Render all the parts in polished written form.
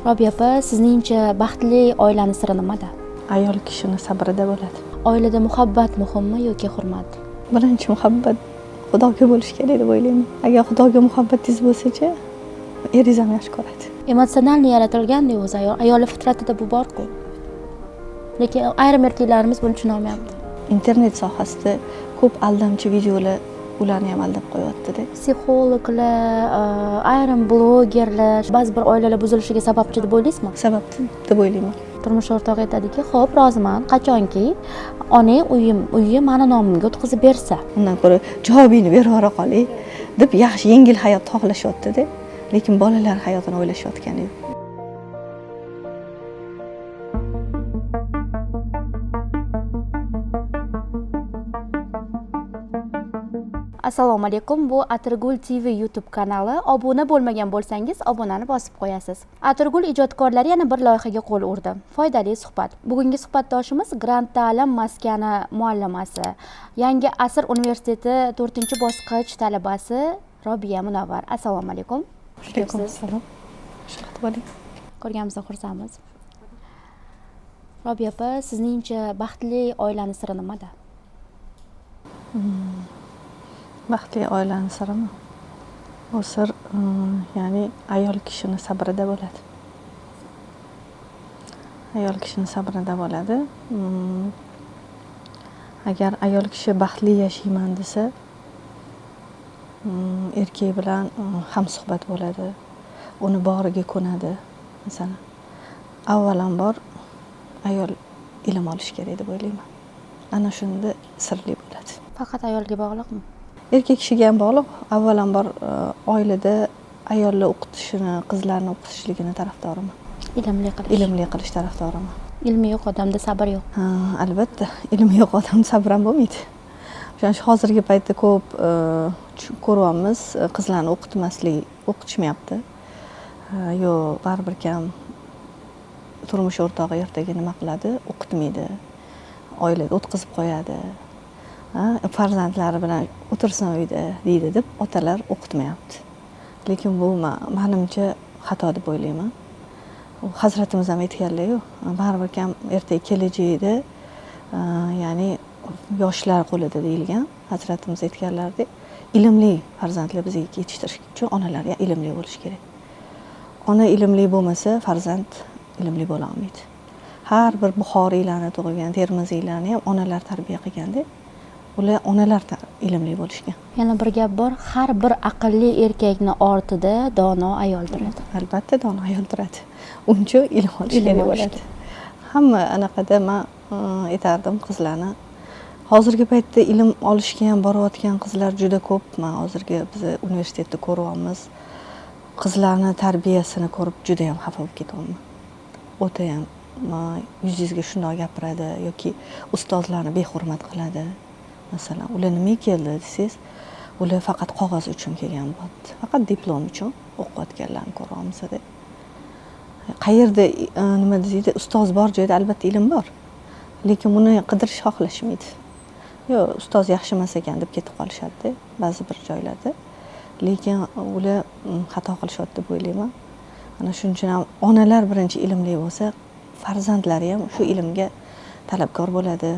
Robiya opa, sizningcha baxtli oilani siri nimada? Ayol kishini sabrida bo'ladi. Oilada muhabbat muhimmi yoki hurmat? Birinchi muhabbat Xudoga bo'lishi kerak deb o'ylayman. Agar Xudoga muhabbatingiz bo'lsa-chi, eringiz ham yaxshi ko'radi. Emotsionalni yaratilgan-da o'zi ayol, ayolning fitratida bu bor-ku. Lekin ayrim erkaklarimiz buni tushuna olmayapti. Internet sohasida ko'p aldamchi videolar ularni ham aldab qo'yapti-da. Psixologlar, ayrim blogerlar ba'zi bir oilalar buzilishiga sababchi deb o'ylaysizmi? Sabab deb o'ylayman. Turmush o'rtog'i aytadiki, "Xo'p, roziman, qachonki onang uyi meni nomimga o'tkazib bersa." Undan ko'ra javobingni berib yubora qoling deb yaxshi yengil hayot xohlashyapti-da. Lekin bolalar hayotini o'ylashayotgani yo'q. Assalomu alaykum. Bu Atirgul TV YouTube kanali. Obuna bo'lmagan bo'lsangiz, obunani bosib qo'yasiz. Atirgul ijodkorlari yana bir loyihaga qo'l urdi. Foydali suhbat. Bugungi suhbatdoshimiz Grant ta'lim maskani muallimasi, Yangi asr universiteti 4-bosqich talabasi Robiya Munavvar. Assalomu alaykum. Xush Alaykum kelibsiz. assalom. Xushvaqt bo'ling. Ko'rganimizdan xursandmiz. Robiya opa, sizningcha baxtli oilani siri nimada? Baxtli oilani sirimi? Bu sir, ya'ni ayol kishini sabrida bo'ladi. Ayol kishini sabrida bo'ladi. Agar ayol kishi baxtli yashayman desa, erkak bilan hamsuhbat bo'ladi. Uni boriga ko'nadi. Masalan, avvalambor ayol ilm olishi kerak deb o'ylayman. Ana shunda sirli bo'ladi. Faqat ayolga bog'liqmi? Erkak kishiga ham bog'liq. Avvalambor oilada ayollar o'qitishini, qizlarni o'qitishligini tarafdoriman. Ilmli qilish. Ilmli qilish tarafdoriman. Ilmi yo'q odamda sabr yo'q. Ha, albatta, ilmi yo'q odamda sabr ham bo'lmaydi. O'shaning uchun hozirgi paytda ko'p ko'ryapmiz, qizlarni o'qitishmayapti. Yo'q, baribir kam turmush o'rtog'i ertaga nima qiladi? O'qitmaydi. Oilada o'tkazib qo'yadi. Ha, farzandlari bilan o'tirsin uyda deydi deb otalar o'qitmayapti. Lekin bu menimcha xato deb o'ylayman. U hazratimiz ham aytganlar-yu, baribir kam ertaga kelajakda, ya'ni yoshlar qo'lida deyilgan. Hazratimiz aytganlaridek, ilmli farzandlar bizga yetishtirish uchun onalar ham ilmli bo'lishi kerak. Ona ilmli bo'lmasa, farzand ilmli bo'la olmaydi. Har bir Buxoriylarni tug'ilgan, Termiziylarni ham onalar tarbiya qilganda, ular onalar ilmli bo'lishgan. Yana bir gap bor, har bir aqlli erkakni ortida dono ayol turadi. Albatta dono ayol turadi. Uncha ilm olish Ilm kerak olish bo'ladi. kerak. Hamma anaqada men aytardim qizlarni. Hozirgi paytda ilm olishga ham borayotgan qizlar juda ko'p. Men hozirgi biz universitetda ko'ryapmiz. Qizlarni tarbiyasini ko'rib juda ham xafa bo'lib ketyapman. O'ta ham yuzingizga shundoq gapiradi yoki ustozlarni behurmat qiladi. Masalan, ular nimaga keldi desangiz, ular faqat qog'oz uchun kelgan bo'pti. Faqat diplom uchun o'qiyotganlarni ko'ryapmiz-da. Qayerda, nima deydi, ustoz bor joyda albatta ilm bor. Lekin buni qidirish xohlashmaydi. Yo'q, ustoz yaxshi emas ekan deb ketib qolishadi ba'zi bir joylarda. Lekin ular xato qilishyapti deb o'ylayman. Ana shuning uchun ham onalar birinchi ilmli bo'lsa, farzandlari ham shu ilmga talabgor bo'ladi,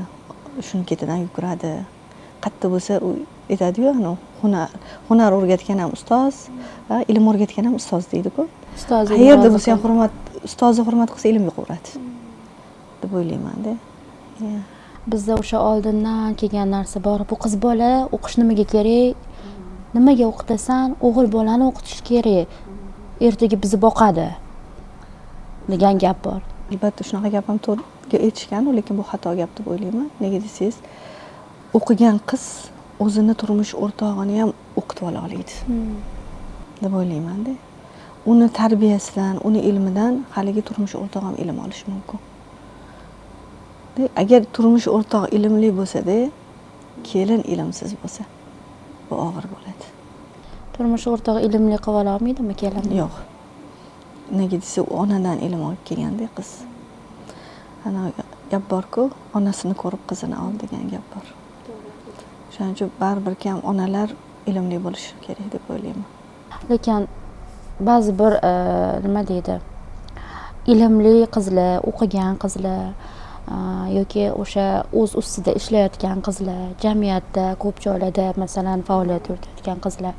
shuni ketidan yuguradi. Qatta bo'lsa u aytadi-yu, ana hunar o'rgatgan ham ustoz, ha, ilm o'rgatgan ham ustoz deydi-ku. Ustozi Qayerda rozi bo'lsa ham qil. Ustozi hurmat qilsa ilm yo'qaveradi deb o'ylayman-da. Bizda o'sha oldindan kelgan narsa bor. Bu qiz bola o'qish nimaga kerak? Nimaga o'qitasan? O'g'il bolani o'qitish kerak. Ertaga bizni boqadi degan gap bor. Albatta shunaqa gap ham to'g'ri aytishgan, lekin bu xato gap deb o'ylayman. Nega desangiz, o'qigan qiz o'zini turmush o'rtog'ini ham o'qitib ola oladi deb o'ylayman-da. Uni tarbiyasidan, uni ilmidan haligi turmush o'rtog'i ham ilm olishi mumkin. De, agar turmush o'rtog'i ilmli bo'lsa-da, kelin ilmsiz bo'lsa, bu og'ir bo'ladi. Turmush o'rtog'i ilmli qilib ola olmaydimi kelinni? Yo'q. Nega desa, u onadan ilm olib kelganda qiz. Ana gap bor-ku, onasini ko'rib qizini ol degan gap bor. Shuning uchun baribir ham onalar ilmli bo'lishi kerak deb o'ylayman. Lekin ba'zi bir nima deydi, Ilmli qizlar, o'qigan qizlar yoki o'sha o'z ustida ishlayotgan qizlar, jamiyatda ko'p joylarda masalan faoliyat yuritayotgan qizlar,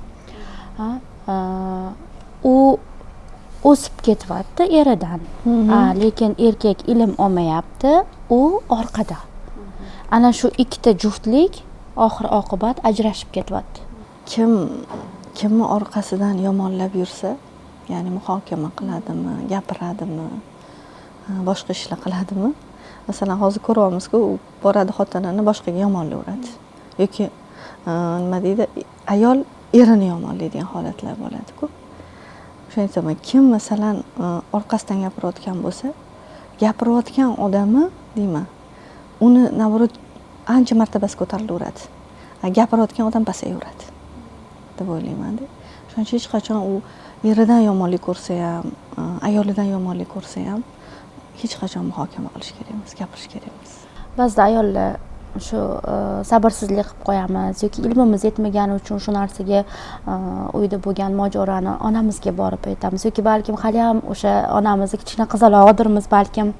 u o'sib ketyapti eridan, lekin erkak ilm olmayapti, u orqada. Ana shu ikkita juftlik oxir oqibat ajrashib ketyapti. Kim kimni orqasidan yomonlab yursa, ya'ni muhokama qiladimi, gapiradimi, boshqa ishlar qiladimi? Masalan, hozir ko'ryapmiz-ku, u boradi xotinini boshqaga yomonlayveradi. Yoki nima deydi, ayol erini yomonlaydigan holatlar bo'ladi-ku. O'shaning uchun kim masalan orqasidan gapirayotgan bo'lsa, gapirayotgan odami deyman, uni naborot ancha martabasi ko'tarilaveradi. Gapirayotgan odam pasayaveradi deb o'ylayman-da. Shuning uchun hech qachon u eridan yomonlik ko'rsa ham, ayolidan yomonlik ko'rsa ham hech qachon muhokama qilish kerak emas, gapirish kerak emas. Ba'zida ayollar shu sabrsizlik qilib qo'yamiz yoki ilmimiz yetmagani uchun shu narsaga uyda bo'lgan mojaroni onamizga borib aytamiz yoki balkim hali ham o'sha onamizni kichkina qizalog'idirmiz balkim.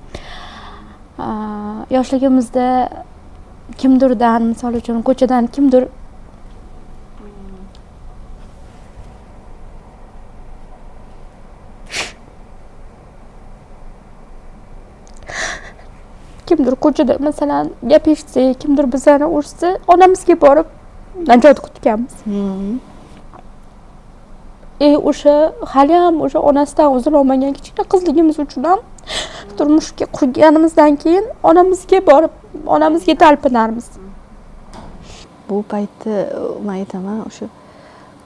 Yoshligimizda kimdirdan, misol uchun ko'chadan kimdir ko'chada masalan gap eshitsak, kimdir bizani ursa, onamizga borib najot kutganmiz. O'sha hali ham o'sha onasidan uzilolmagan kichkina qizligimiz uchun ham turmushga qurganimizdan keyin onamizga borib, onamizga talpinarmiz. Bu paytda men aytaman, o'sha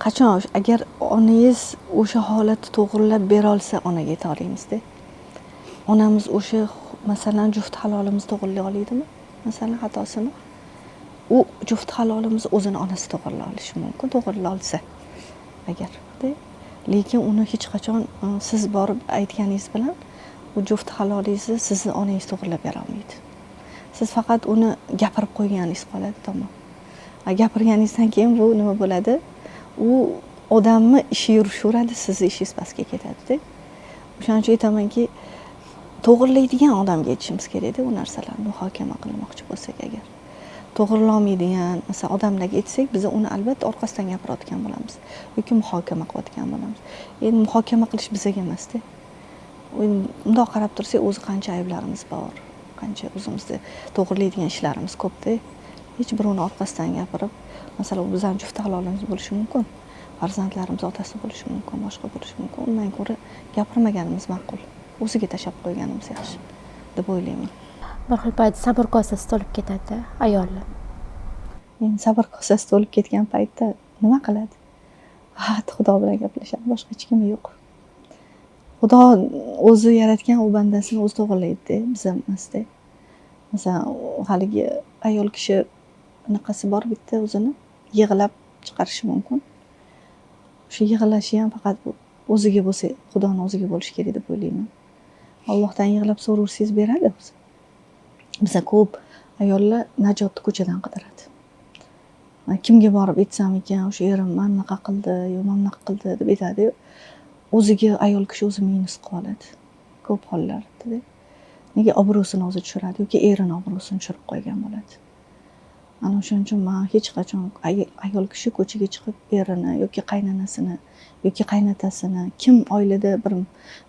qachon agar onangiz o'sha holatni to'g'rilab bera olsa, onaga ayta olamizda. Onamiz o'sha masalan juft halolimiz to'g'rilay oladimi? Masalan xatosini u juft halolimiz o'zini onasi to'g'rilay olishi mumkin, to'g'rilay olsa agar. Lekin uni hech qachon siz borib aytganingiz bilan u juft halolingizni sizni onangiz to'g'rilab bera olmaydi. Siz faqat uni gapirib qo'yganingiz qoladi, tamom. Gapirganingizdan keyin bu nima bo'ladi? U odamni ishi yurishaveradi, sizni ishingiz pastga ketadi-da. O'shaning uchun aytamanki, to'g'rilaydigan odamga aytishimiz kerakda u narsalarni muhokama qilmoqchi bo'lsak agar. To'g'rilolmaydigan, masalan, odamlarga aytsak, biz uni albatta orqasidan gapirayotgan bo'lamiz yoki muhokama qilayotgan bo'lamiz. Endi muhokama qilish bizaga emas-da. Bundoq qarab tursak, o'zi qancha ayblarimiz bor, qancha o'zimizda to'g'rilaydigan ishlarimiz ko'p-da. Hech birovni orqasidan gapirib, masalan, u bizning juft halolimiz bo'lishi mumkin, farzandlarimiz otasi bo'lishi mumkin, boshqa bo'lishi mumkin. Undan ko'ra gapirmaganimiz ma'qul. O'ziga tashab qo'yganimiz yaxshi deb o'ylayman. Bir xil payt sabr kosasi to'lib ketadi ayollar. Endi sabr kosasi to'lib ketgan paytda nima qiladi? Faqat Xudo bilan gaplashadi, boshqa hech kimi yo'q. Xudo o'zi yaratgan u bandasini o'zi to'g'rilaydi, biz emasda. Masalan, haligi ayol kishi anaqasi bor bitta o'zini yig'lab chiqarishi mumkin. O'sha yig'lashi ham faqat o'ziga bo'lsa, Xudoning o'ziga bo'lishi kerak deb o'ylayman. Allohdan yig'lab so'raversangiz beradi o'zi. Biza ko'p ayollar najotni ko'chadan qidiradi. Kimga borib aytsam ekan, o'sha erim mana bunaqa qildi, yo mana bunaqa qildi deb aytadi. O'ziga ayol kishi o'zi minus qilib oladi. Ko'p hollarda. Nega obro'sini o'zi tushiradi yoki erini obro'sini tushirib qo'ygan bo'ladi. Ana o'shaning uchun men hech qachon ayol kishi ko'chaga chiqib erini yoki qaynonasini yoki qaynotasini kim oilada bir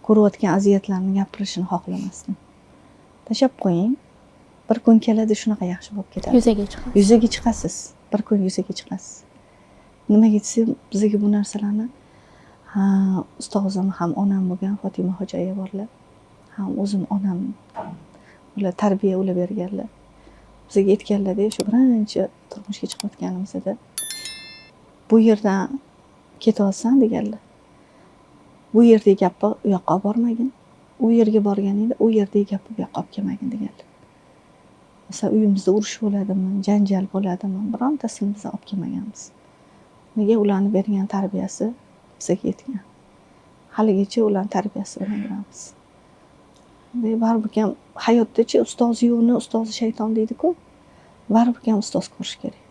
ko'rayotgan aziyatlarni gapirishini xohlamasdim. Tashab qo'ying. Bir kun keladi shunaqa yaxshi bo'lib ketadi. Yuzaga chiqasiz. Yuzaga chiqasiz. Bir kun yuzaga chiqasiz. Nimaga desam, bizga bu narsalarni ustozim ham onam bo'lgan Fotima Xo'jayeva borlar, ham o'zim onam ular tarbiya ular berganlar. Bizga aytganlarda shu birinchi turmushga chiqayotganimizda bu yerdan ketyapsan deganlar. Bu yerdagi gapni u yoqqa olib bormagin. U yerga borganingda u yerdagi gapni bu yoqqa olib kelmagin deganlar. Masalan, uyimizda urush bo'ladimi, janjal bo'ladimi, birontasini biz olib kelmaganmiz. Nega ularni bergan tarbiyasi bizga yetgan. Haligacha ularning tarbiyasi bilan yuramiz. Baribir ham hayotda-chi ustozi yo'qni ustozi shayton deydi-ku. Baribir ham ustoz ko'rish kerak.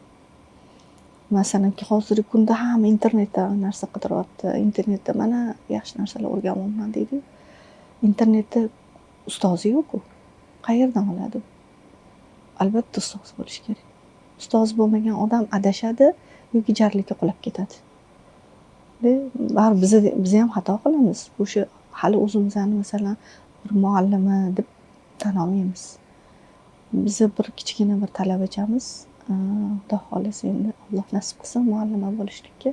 Masalan, hozirgi kunda hamma internetda narsa qidiryapti. Internetda mana yaxshi narsalar o'rganyapman deydi. Internetda Ustozi yo'q-ku. Qayerdan oladi u? Albatta ustoz bo'lishi kerak. Ustoz bo'lmagan odam adashadi yoki jarlikka qulab ketadi. Baribir biz ham xato qilamiz. O'sha hali o'zimizni masalan bir muallimi deb tan olmaymiz. Biza bir kichkina bir talabachamiz, Xudo xohlasa endi Alloh nasib qilsa muallima bo'lishlikka.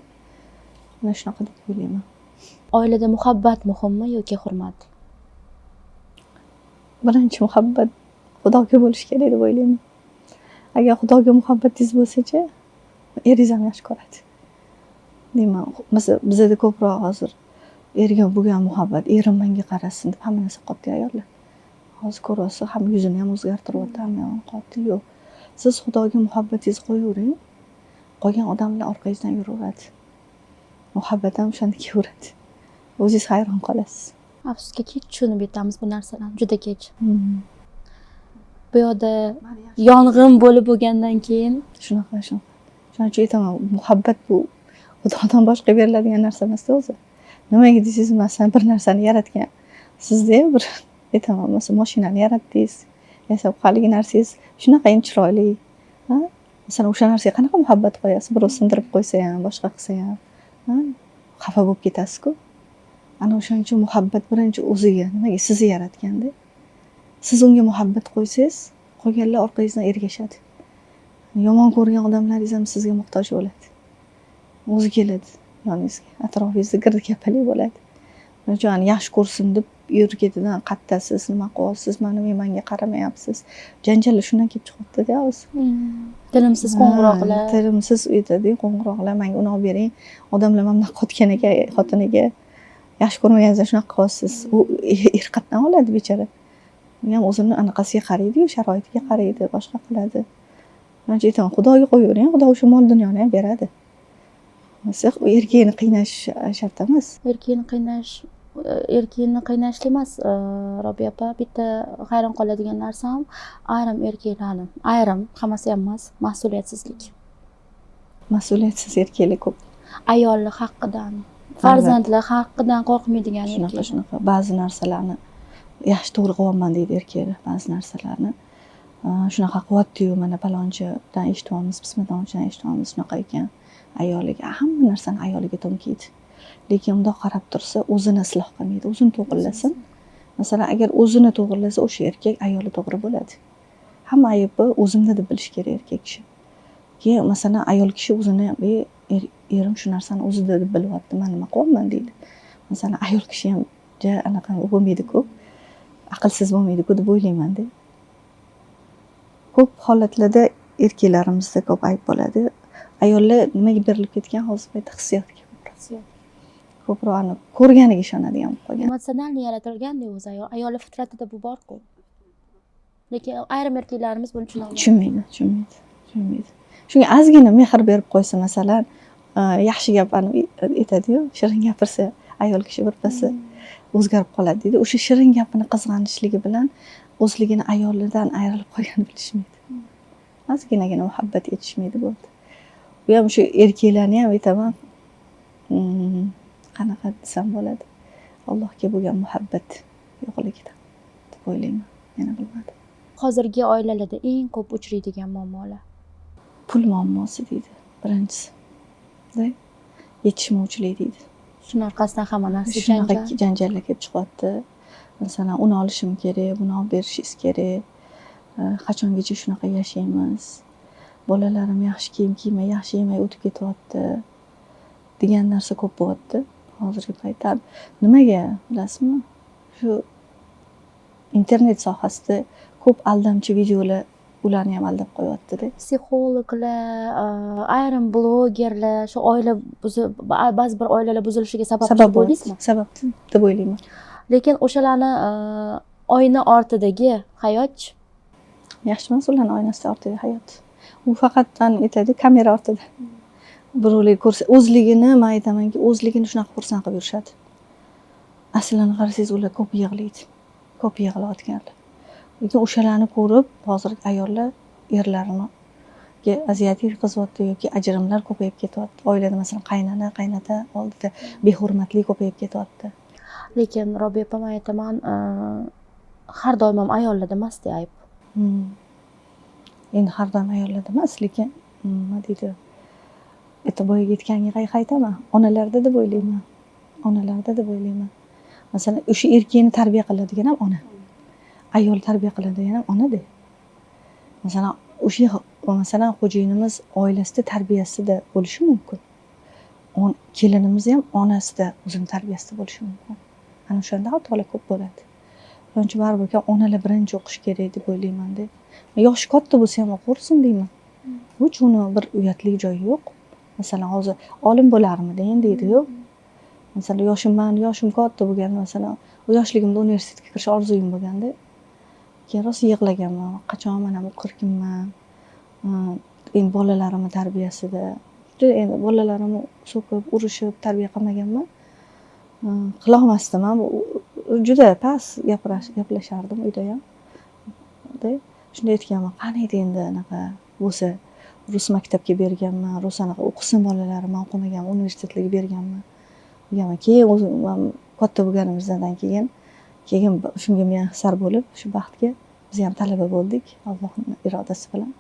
Mana shunaqa deb o'ylayman. Oilada muhabbat muhimmi yoki hurmat? Birinchi muhabbat Xudoga bo'lishi kerak deb o'ylayman. Agar Xudoga muhabbatingiz bo'lsa-chi, eringiz ham yaxshi ko'radi. Deyman, masalan, bizada ko'proq hozir erga bo'lgan muhabbat, erim menga qarasin deb hamma narsa qilyapti ayollar. Hozir ko'ryapsiz, hamma yuzini ham o'zgartiryapti, hamma yog'ini qilyapti. Yo'q. Siz Xudoga muhabbatingizni qo'yavering, qolgan odamlar orqangizdan yuraveradi. Muhabbat ham o'shanda kelaveradi. O'zingiz hayron qolasiz. Afsuski, kech tushunib yetamiz bu narsalarni, juda kech. Bu yoqda yong'in bo'lib bo'lgandan keyin Shunaqa, shunaqa. Shuning uchun aytaman, muhabbat bu Xudodan boshqa beriladigan narsa emasda o'zi. Nimaga desangiz, masalan, bir narsani yaratgan sizda bir aytaman, masalan, mashinani yaratdingiz, yasab haligi narsangiz shunaqa ham chiroyli. Ha? Masalan, o'sha narsaga qanaqa muhabbat qo'yasiz? Birov sindirib qo'ysa ham, boshqa qilsa ham, ha? Xafa bo'lib ketasiz-ku. Ana o'shaning uchun muhabbat birinchi o'ziga, nimaga sizni yaratganda. Siz unga muhabbat qo'ysangiz, qolganlar orqangizdan ergashadi. Yomon ko'rgan odamlaringiz ham sizga muhtoj bo'ladi. O'zi keladi yoningizga, atrofingizda girdi kapalik bo'ladi. Shuning uchun yaxshi ko'rsin deb er ketidan qattasiz, nima qilyapsiz, mana men menga qaramayapsiz. Janjallar shundan kelib chiqyapti-da hozir. Tinimsiz qo'ng'iroqlar. Tinimsiz aytadi, qo'ng'iroqlar, menga uni olib bering. Odamlar mana bunaqa qotgan ekan xotiniga. Yaxshi ko'rmaganingizda shunaqa qilyapsiz. U er qayerdan oladi bechora? U ham o'zini anaqasiga qaraydi-yu, sharoitiga qaraydi, boshqa qiladi. Shuning uchun aytaman, Xudoga qo'yavering, Xudo o'sha mol dunyoni ham beradi. Erkakni qiynash shart emas. Erkakni qiynash, erkakni qiynashli emas, Robiya opa, bitta hayron qoladigan narsam ayrim erkaklarni, ayrim, hammasi ham emas, mas'uliyatsizlik. Mas'uliyatsiz erkaklar ko'p. Ayollar haqqidan, farzandlar haqqidan qo'rqmaydigan Shunaqa, erkaklar. shunaqa. Ba'zi narsalarni yaxshi to'g'ri qilyapman deydi erkaklar, ba'zi narsalarni. Shunaqa qilyapti-yu, mana palonchidan eshityapmiz, pismadonchidan eshityapmiz, shunaqa ekan ayoliga. Hamma narsani ayoliga to'nkaydi. Lekin undoq qarab tursa, o'zini isloh qilmaydi, o'zini to'g'irlasin. Masalan, agar o'zini to'g'irlasa, o'sha erkak ayoli to'g'ri bo'ladi. Hamma aybi o'zimda deb bilish kerak erkak kishi. Keyin masalan, ayol kishi o'zini erim shu narsani o'zida deb bilyapti, men nima qilyapman deydi. Masalan, ayol kishi ham ja anaqa bo'lmaydi-ku, aqlsiz bo'lmaydi-ku deb o'ylayman-da. Ko'p holatlarda erkaklarimizda ko'p ayb bo'ladi. Ayollar nimaga berilib ketgan hozir paytda hissiyotga ko'proq. Hissiyot. Ko'proq ani ko'rganiga ishonadigan bo'lib qolgan. Emotsionalniy yaratilganda o'zi ayol, ayollar fitratida bu bor-ku. Lekin ayrim erkaklarimiz buni tushuna olmaydi. Tushunmaydi, tushunmaydi, tushunmaydi. Shunga ozgina mehr berib qo'ysa, masalan, yaxshi gap aytadi-yu, shirin gapirsa ayol kishi birpasi o'zgarib qoladi deydi. O'sha shirin gapini qizg'anishligi bilan o'zligini ayolidan ayrilib qolganini bilishmaydi. Ozginagina muhabbat yetishmaydi bo'ldi. Bu ham shu erkaklarni ham aytaman, qanaqa desam bo'ladi, Allohga bo'lgan muhabbat yo'qligidan deb o'ylayman. Yana bilmadim. Hozirgi oilalarda eng ko'p uchraydigan muammolar. Pul muammosi deydi birinchisi. Da? Yetishmovchilik deydi. Shuni orqasidan hamma narsa Shunaqa janjal. janjallar kelib chiqyapti. Masalan, uni olishim kerak, buni olib berishingiz kerak. Qachongacha shunaqa yashaymiz? Bolalarim yaxshi kiyim kiymay, yaxshi yemay o'tib ketyapti degan narsa ko'p bo'lyapti hozirgi paytda. Nimaga bilasizmi? Shu internet sohasida ko'p aldamchi videolar ularni ham aldab qo'yyapti-da. Psixologlar, ayrim blogerlar shu oila ba'zi bir oilalar buzilishiga sabab Sabab deb o'ylaysizmi? Sabab deb o'ylayman. Lekin o'shalarni oyna ortidagi hayotchi? Yaxshi emas ularni oynasi ortidagi hayot. U faqat aytadi, kamera ortida. Birovlar ko'rsa, o'zligini, men aytamanki, o'zligini shunaqa xursand qilib yurishadi. Aslini qarasangiz ular ko'p yig'laydi. Ko'p yig'layotganlar. Lekin o'shalarni ko'rib hozir ayollar erlarini aziyat yetkazyapti yoki ajrimlar ko'payib ketyapti. Oilada masalan qaynona, qaynota oldida behurmatlik ko'payib ketyapti. Lekin Robiya opa, men aytaman, Har doim ham ayollarda emasda ayb. Endi har doim ayollarda emas, lekin nima deydi, boyaga aytganga qaytaman, onalarda deb o'ylayman, onalarda deb o'ylayman. Masalan, o'sha erkakni tarbiya qiladigan ham ona, ayol tarbiya qiladigan ham onada. Masalan, o'sha, masalan, xo'jayinimiz oilasida tarbiyasida bo'lishi mumkin, kelinimiz ham onasida, o'zini tarbiyasida bo'lishi mumkin. Ana o'shanda xatolar ko'p bo'ladi. Shuning uchun baribir onalar birinchi o'qishi kerak deb o'ylaymanda. Yoshi katta bo'lsa ham o'qiversin deyman, hech uni bir uyatli joyi yo'q. Masalan, hozir olim bo'larmiding deydiyu. Masalan, yoshim, mani yoshim katta bo'lganda, masalan, u yoshligimda universitetga kirish orzuyim bo'lganda, keyin rosa yig'laganman, qachon man ham o'qirkinman. Endi bolalarimni tarbiyasida, endi bolalarimni so'kib, urishib tarbiya qilmaganman, qilolmasdim ham, juda past gaplashardim uyda ham. Shunda aytganman, qaniydi endi anaqa bo'lsa, rus maktabga berganman, rus anaqa o'qisin bolalarim, man o'qimaganman, universitetlarga berganman deganman. Keyin o'zim katta bo'lganimizdan keyin shunga muyassar bo'lib, shu baxtga biz ham talaba bo'ldik Allohning irodasi bilan.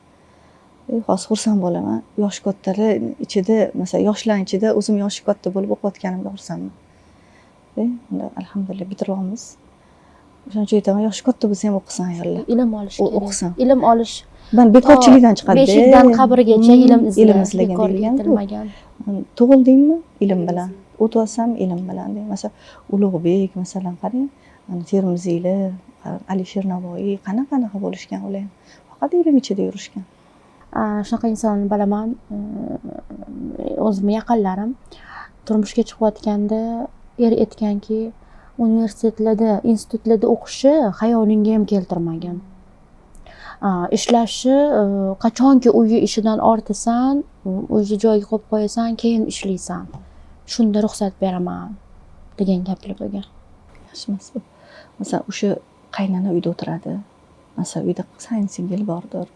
Hozir xursand bo'laman. Yoshi kattalar ichida, masalan, yoshlar ichida o'zim yoshi katta bo'lib o'qiyotganimga xursandman. Unda alhamdulillah bitiryapmiz. O'shaning uchun aytaman, yoshi katta bo'lsa ham o'qisin ayollar. Ilm olish kerak. O'qisin. Ilm olish. Man bekorchilikdan chiqadi. Beshikdan qabrgacha ilm izla. Ilm izlagan Bekorga deyilgan-ku. aytilmagan. Tug'ildingmi ilm bilan, o'tyapsanmi ilm bilan deyman. Masalan, Ulug'bek, masalan, qarang, ana Termiziylar, Alisher Navoiy qanaqa qanaqa bo'lishgan ular ham. Faqat ilm ichida yurishgan. Shunaqa insonni bilaman, o'zimni yaqinlarim turmushga chiqayotganda er aytganki, universitetlarda, institutlarda o'qishi xayolingga ham keltirmagan. Ishlashi, qachonki uyi ishidan ortasan, uyni joyiga qo'yib qo'yasan, keyin ishlaysan. Shunda ruxsat beraman degan gaplar bo'lgan. Yaxshi emas bu. Masalan, o'sha qaynona uyda o'tiradi. Masalan, uyda singil bordir.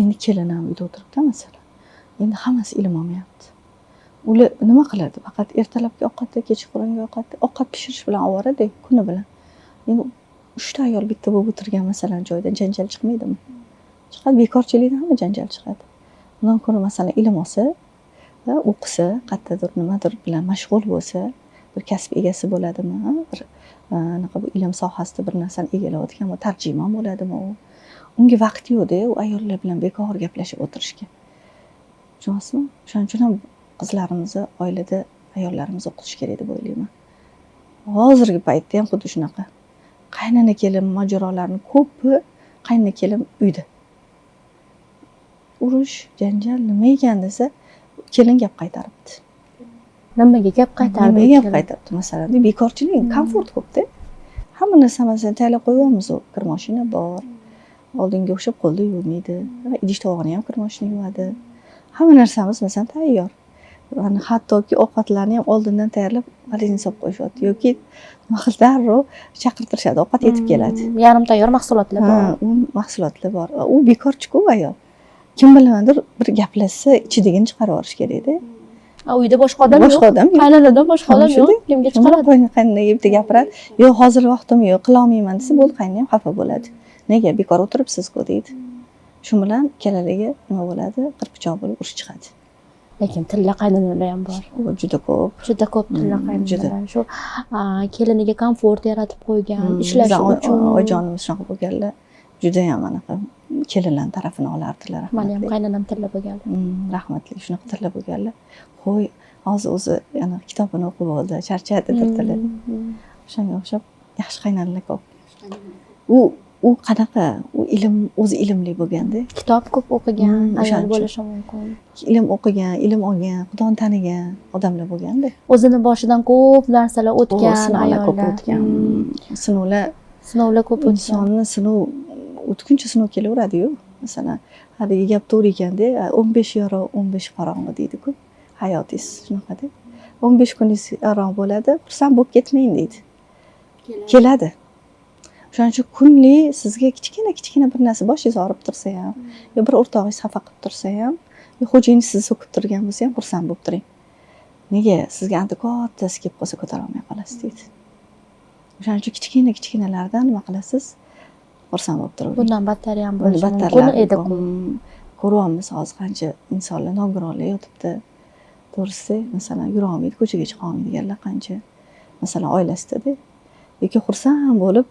Endi kelin ham uyda o'tiribdi, masalan. Endi hammasi ilm olmayapti. Ular nima qiladi? Faqat ertalabki ovqatda, kechqurungi ovqatda, ovqat pishirish bilan ovorada kuni bilan. Endi 3ta ayol bitta bo'lib o'tirgan masalan joyda janjal chiqmaydimi? Chiqadi, bekorchilikdan hamma janjal chiqadi. Undan ko'ra masalan ilm olsa, o'qisa, qayerdadir nimadir bilan mashg'ul bo'lsa, bir kasb egasi bo'ladimi, bir anaqa bu ilm sohasida bir narsani egallayotgan tarjimon bo'ladimi u? Unga vaqt yo'qda, u ayollar bilan bekor gaplashib o'tirishga. Tushunyapsizmi? Shuning uchun ham qizlarimizni oilada ayollarimiz o'qitish kerak deb o'ylayman. Hozirgi paytda ham xuddi shunaqa. Qaynona kelin mojarolarini ko'pi qaynona kelin uyda. Urush, janjal nima ekan desa, kelin gap qaytaribdi. Nimaga gap qaytardi? Nimaga gap qaytaribdi masalan? Bekorchilik, komfort ko'pda. Hamma narsa masalan tayyorlab qo'yyapmiz, u kir mashina bor. Oldinga o'xshab qo'lda yuvmaydi. Idish tovog'ini ham kir mashina yuvadi. Hamma narsamiz masalan tayyor. Ya'ni hattoki ovqatlarni ham oldindan tayyorlab холодильник solib qo'yishyapti yoki nima qilib darrov chaqirtirishadi, ovqat yetib keladi. Yarim tayyor mahsulotlar bor. Ha, u mahsulotlar bor. U bekorchi-ku ayol. Kim bilamandir bir gaplashsa ichidagini chiqarib yuborish kerakda. Uyda boshqa odam yo'q. Boshqa odam yo'q. Qaynonadan boshqa odam yo'q. Kimga chiqaradi? Qaynonaga bitta gapiradi. Yo'q, hozir vaqtim yo'q, qila olmayman desa, bo'ldi, qaynona ham xafa bo'ladi. Nega bekor o'tiribsiz-ku deydi. Shu bilan ikkalaligi nima bo'ladi? Qirpichoq bo'lib urush chiqadi. Lekin tilla qaynonalar ham bor. U juda ko'p. Juda ko'p tilla qaynonalar. Shu keliniga komfort yaratib qo'ygan, ishlashi uchun. Oyijonimiz shunaqa bo'lganlar. Juda ham anaqa kelinlar tarafini olardilar. Mani ham qaynonam tilla bo'lganlar. Rahmatli, shunaqa tilla bo'lganlar. Qo'y, hozir o'zi yana kitobini o'qib oldi, charchadi dedilar. O'shanga o'xshab yaxshi qaynonalar ko'p. U qanaqa? U ilm, o'zi ilmli bo'lganda. Kitob ko'p o'qigan ayol bo'lishi mumkin. Ilm o'qigan, ilm olgan, Xudoni tanigan odamlar bo'lganda. O'zini boshidan ko'p narsalar o'tgan sinovlar ko'p o'tgan. Sinovlar, sinovlar ko'p o'tgan. Insonni sinov o'tguncha sinov kelaveradi-yu. Masalan, haligi gap to'g'ri ekanda, 15 yorug', 15 qorong'i deydi-ku. Hayotingiz shunaqada. 15 kuningiz yorug' bo'ladi, xursand bo'lib ketmang deydi. Keladi. O'shaning uchun kunlik sizga kichkina-kichkina bir narsa boshingiz og'rib tursa ham, yo bir o'rtog'ingiz xafa qilib tursa ham, yo xo'jayingiz sizni so'kib turgan bo'lsa ham xursand bo'lib turing. Nega sizga anta kattasi kelib qolsa ko'tara olmay qolasiz deydi. O'shaning uchun kichkina-kichkinalardan nima qilasiz? Xursand bo'lib turavering. Bundan battari ham bo'lishi mumkin Battarlar edi. Ko'ryapmiz hozir, qancha insonlar nogironlar yotibdi. To'g'risi, masalan, yurolmaydi, ko'chaga chiqa olmaydiganlar qancha. Masalan, oilasida-da. Yoki xursand bo'lib,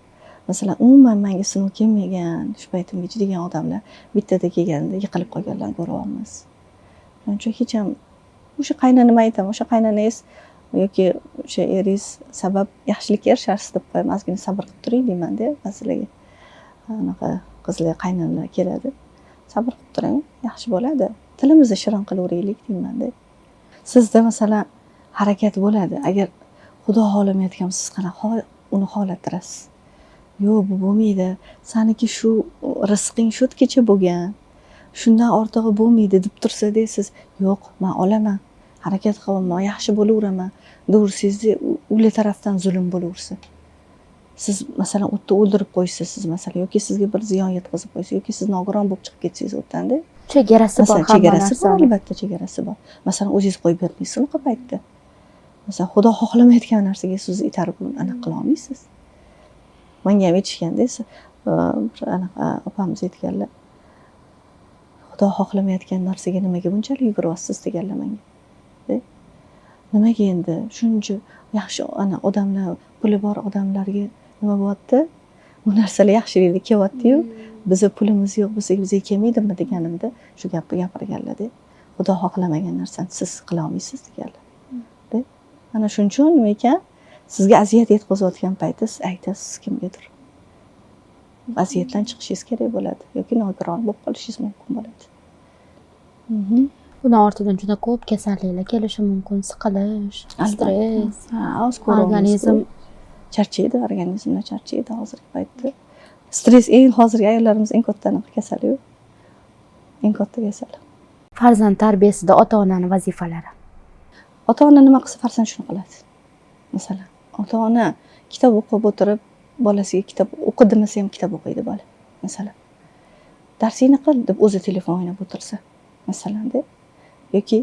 masalan, umuman manga sinov kelmagan shu paytimgacha degan odamlar bittada kelganda yiqilib qolganlarni ko'ryapmiz. Shuning uchun hech ham o'sha qaynonama aytaman, o'sha qaynonangiz yoki o'sha eringiz sabab yaxshilikka erisharsiz deb qo'yaman, ozgina sabr qilib turing deymanda ba'zilarga. Anaqa qizlar, qaynonalar keladi. Sabr qilib turing, yaxshi bo'ladi. Tilimizni shirin qilaveraylik deymanda. Sizda masalan harakat bo'ladi. Agar Xudo xohlamayotgan, siz qanaqa uni xohlattirasiz? Yo'q, bu bo'lmaydi. Saniki shu rizqing shu yergacha bo'lgan. Shundan ortig'i bo'lmaydi deb tursa, deysiz, yo'q, men olaman. Harakat qilaman, yaxshi bo'laveraman. Deversangiz, ular tarafdan zulm bo'laversa. Siz masalan u yerda o'ldirib qo'ysa, siz masalan yoki sizga bir ziyon yetkazib qo'ysa, yoki siz nogiron bo'lib chiqib ketsangiz u yerdanda. Chegarasi bor Masalan, hamma chegarasi bor, narsani. Albatta chegarasi bor. Masalan, o'zingiz qo'yib bermaysiz unaqa paytda. Masalan, Xudo xohlamayotgan narsaga siz itarib anaqa qila olmaysiz. Menga ham aytishganda, bir anaqa opamiz aytganlar. Xudo xohlamayotgan narsaga nimaga bunchalik yuguryapsiz deganlar menga. Nimaga endi shuncha yaxshi ana odamlar, puli bor odamlarga nima bo'lyapti? Bu narsalar yaxshiliklar kelyapti-yu, biza pulimiz yo'q, bizga kelmaydimi deganimda shu gapni gapirganlar-da. Xudo xohlamagan narsani siz qila olmaysiz deganlar. Ana shuning uchun nima ekan, sizga aziyat yetkazayotgan paytda siz aytasiz kimgadir. Aziyatdan chiqishingiz kerak bo'ladi yoki nogiron bo'lib qolishingiz mumkin bo'ladi. Buni ortidan juda ko'p kasalliklar kelishi mumkin, siqilish, stress. Ha, hozir ko'ryapmiz. Organizm charchaydi, organizmlar charchaydi hozirgi paytda. Stress eng hozirgi ayollarimiz eng katta anaqa kasali-yu. Eng katta kasal. Farzand tarbiyasida ota-onani vazifalari. Ota-ona nima qilsa, farzand shuni qiladi. Masalan, ota-ona kitob o'qib o'tirib, bolasiga kitob o'qi demasa ham kitob o'qiydi bola. Masalan, darsingni qil deb o'zi telefon o'ynab o'tirsa, masalan-da, yoki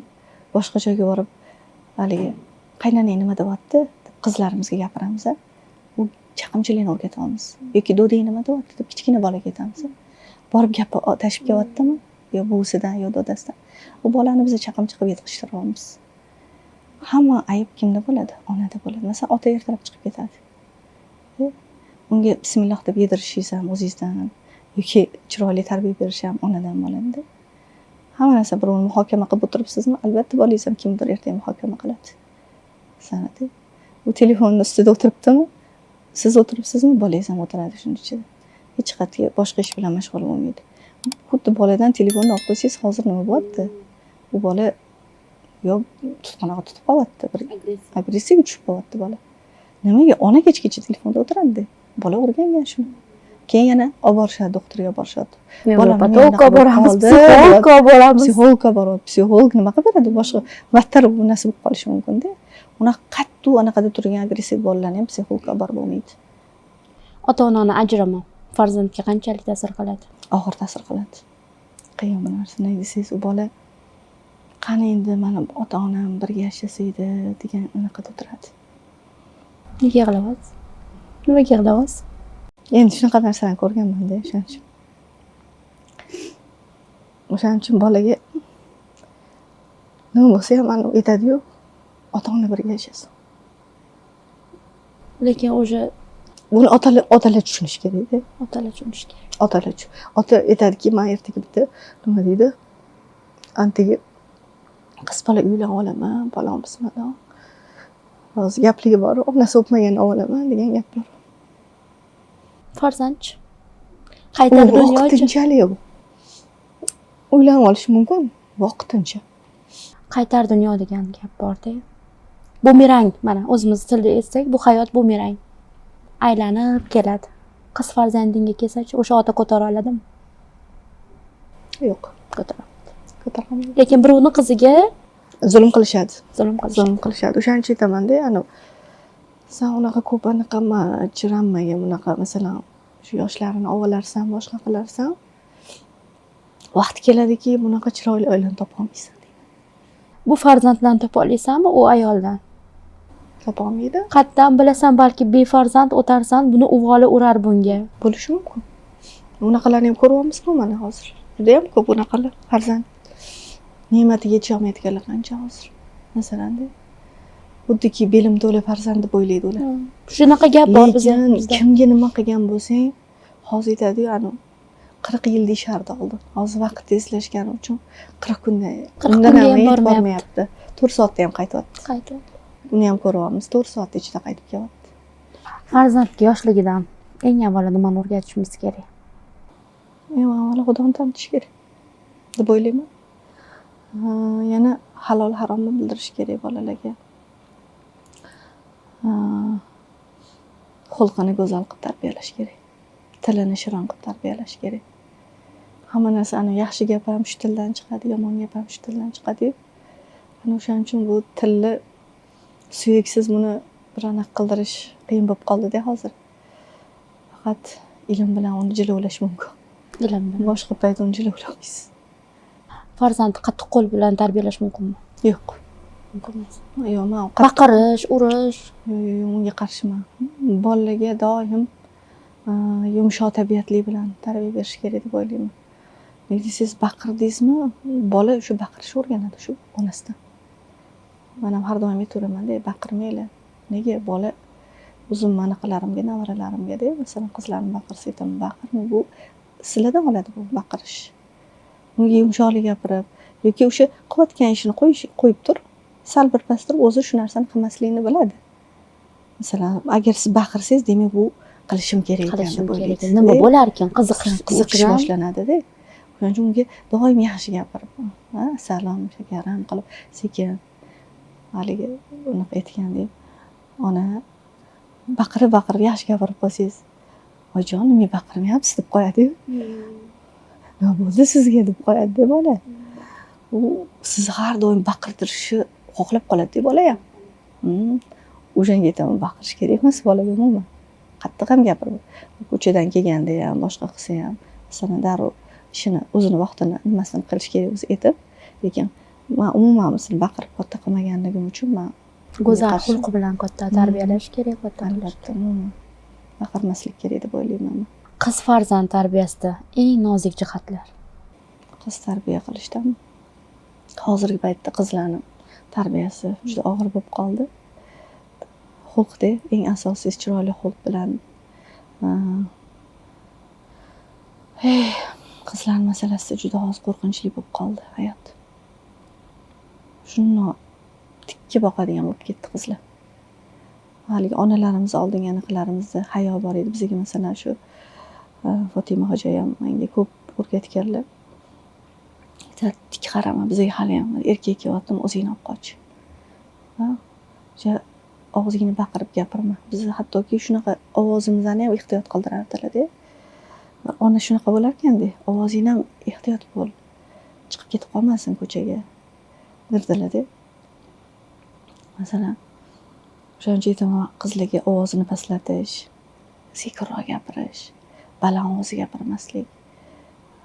boshqa joyga borib haligi qaynonang nima deyapti deb qizlarimizga gapiramiz, u chaqimchilikni o'rgatyapmiz. Yoki dodang nima deyapti deb kichkina bolaga aytamiz. Borib gapi tashib kelyaptimi? Yo buvisidan, yo dodasidan. U bolani biz chaqimchi qilib yetishtiryapmiz. Hamma ayb kimda bo'ladi? Onada bo'ladi. Masalan, ota ertalab chiqib ketadi. Unga bismillah deb yedirishingiz ham o'zingizdan yoki chiroyli tarbiya berish ham onadan bo'ladi. Hamma narsa birovni muhokama qilib o'tiribsizmi? Albatta bolangiz ham kimdir ertaga muhokama qiladi. Sanadi. U telefonni ustida o'tiribdimi? Siz o'tiribsizmi? Bolangiz ham o'tiradi shuning ichida. Hech qayerga boshqa ish bilan mashg'ul bo'lmaydi. Xuddi boladan telefonni olib qo'ysangiz, hozir nima bo'lyapti? U bola yo tutqanog'i tutib qolyapti, bir agressiyaga tushib qolyapti bola. Nimaga? Ona kechgacha telefonda o'tiradi. Bola o'rgangan shuni. Keyin yana olib borishadi, doktorga olib borishadi. Nevropatologga boramiz, psixologga boramiz. Psixologga boradi. Psixolog nima qilib beradi? Boshqa battar bu narsa bo'lib qolishi mumkin-da. Unaqa qattiq anaqada turgan agressiv bolalarni ham psixologga olib borib bo'lmaydi. Ota-onani ajrami farzandga qanchalik ta'sir qiladi? Og'ir ta'sir qiladi. Qiyin bu narsa. Nega desangiz, u bola qani endi mani ota-onam birga yashasa edi degan anaqada turadi. Nega yig'layapsiz? Nimaga yig'layapsiz? Endi shunaqa narsalarni ko'rganman-da, o'shaning uchun. O'shaning uchun bolaga nima bo'lsa ham anavi aytadi-yu, ota-ona birga yashasin. Lekin уже Buni otalar tushunishi kerak-da. Otalar tushunishi kerak. Otalar ota aytadiki, man ertaga bitta nima deydi, antiga qiz bola uylanib olaman, falon pismadon. Hozir gapligi bor, onasi o'pmaganni olaman degan gap bor. Farzandchi? Qaytar U dunyochi? vaqtinchalik u. Uylanib olishi mumkin, vaqtincha. Qaytar dunyo degan gap bor-da. Bumerang, mana o'zimiz tilda aytsak, bu hayot bumerang. Aylanib keladi. Qiz farzandingga kelsachi, o'sha ota ko'tara oladimi? Yo'q. Ko'tara olmaydi. Ko'tara olmaydi. Lekin birovni qiziga zulm qilishadi. Zulm qilishadi. Zulm qilishadi. O'shaning uchun aytamanda, ani san unaqa ko'p anaqa chiranmagin, bunaqa masalan shu yoshlarini ovolarsan, boshqa qilarsan. Vaqt keladiki, bunaqa chiroyli oilani topa olmaysan deyman. Bu farzandlarni topa olasanmi u ayoldan? Topa olmaydi. Qayerdan bilasan, balki befarzand o'tarsan, buni uvoli urar bunga. Bo'lishi mumkin. Unaqalarni ham ko'ryapmiz-ku mana hozir. Judayam ko'p unaqalar. Farzand ne'matiga yetisholmayotganlar qancha hozir. Masalan-da, xuddiki belim to'la farzand deb o'ylaydi ular. Shunaqa gap bor bizda. Lekin kimga nima qilgan bo'lsang, hozir aytadiyu, anavi 40 yil deyishardi oldin. Hozir vaqt tezlashgani uchun 40 kunda, 40 undan kunga ham ham yetib bormayapti. bormayapti. 4 soatda ham qaytyapti. Qaytib. Uni ham ko'ryapmiz, 4 soat ichida qaytib kelyapti. Farzandga yoshligidan eng avvalo nimani o'rgatishimiz kerak? Eng avvalo Xudoni tanitish kerak deb o'ylayman. Yana halol haromni bildirish kerak bolalarga. Xulqini go'zal qilib tarbiyalash kerak. Tilini shirin qilib tarbiyalash kerak. Hamma narsani, yaxshi gap ham shu tildan chiqadi, yomon gap ham shu tildan chiqadi-yu. Ana o'shaning uchun bu tilni suyaksiz buni bir anaqa qildirish qiyin bo'lib qoldi-da hozir. Faqat ilm bilan uni jilovlash mumkin. Ilm bilan. Boshqa payt uni jilovlamaysiz. Farzandni qattiq qo'l bilan tarbiyalash mumkinmi? Yo'q. Mumkin emas. Yo'q, man Baqirish, urish. Yo'q, unga qarshiman. Bolalarga doim yumshoq tabiatli bilan tarbiya berish kerak deb o'ylayman. Nega desangiz, baqirdingizmi, bola o'sha baqirishni o'rganadi shu onasidan. Man ham har doim aytaveramanda, baqirmanglar. Nega bola o'zim anaqalarimga, nevaralarimga-da, masalan, qizlarim baqirsa aytaman, baqirma, bu sizlardan oladi bu baqirish. Unga yumshoqlik gapirib yoki o'sha qilayotgan ishini qo'yib tur, sal bir pas turib o'zi shu narsani qilmasligini biladi. Masalan, agar siz baqirsangiz, demak bu qilishim kerak ekan Qilishim deb kerak. o'ylaysiz. Nima bo'larkan? Qiziqish Qiziqish uchun ham. boshlanadi-da. O'shaning uchun unga doim yaxshi gapirib, ha, salom, shakarim qilib, sekin haligi unaqa aytgandek, ona baqirib baqirib yaxshi gapirib qo'ysangiz, oyijon, nimaga baqirmayapsiz deb qo'yadi-yu. Nima bo'ldi sizga deb qo'yadi-da bola. U sizni har doim baqirtirishni xohlab qoladi-da bola ham. O'shanga aytaman, baqirish kerak emas bolaga umuman. Qattiq ham gapirib, ko'chadan kelganda ham, boshqa qilsa ham, masalan, darrov ishini, o'zini vaqtini nimasini qilish kerak o'zi aytib, lekin man umuman masalan baqirib katta qilmaganligim uchun man Go'zal qarshi. xulqi bilan katta tarbiyalash kerak, katta qilish. Albatta, umuman baqirmaslik kerak deb o'ylayman man. Qiz farzand tarbiyasida eng nozik jihatlar. Qiz tarbiya qilishdan hozirgi paytda qizlarni tarbiyasi juda og'ir bo'lib qoldi. Xulqda eng asosiysi chiroyli xulq bilan, qizlar masalasida juda hozir qo'rqinchli bo'lib qoldi hayot. Shundoq tikka boqadigan bo'lib ketdi qizlar. Haligi onalarimiz oldingi anaqalarimizda hayo bor edi bizga, masalan, shu Fotima xo'jayam menga ko'p o'rgatganlar. Tik qarama, bizga hali ham erkak kelyaptimi, o'zingni olib qoch. Ha? O'sha og'zingni baqirib gapirma. Biz hattoki shunaqa ovozimizni ham ehtiyot qildirardilar-da. Ona shunaqa bo'larkanda, ovozingni ham ehtiyot bo'l. Chiqib ketib qolmasin ko'chaga derdilar-da. Masalan, o'shaning uchun aytaman, qizlarga ovozini pastlatish, sekinroq gapirish, baland ovozda gapirmaslik.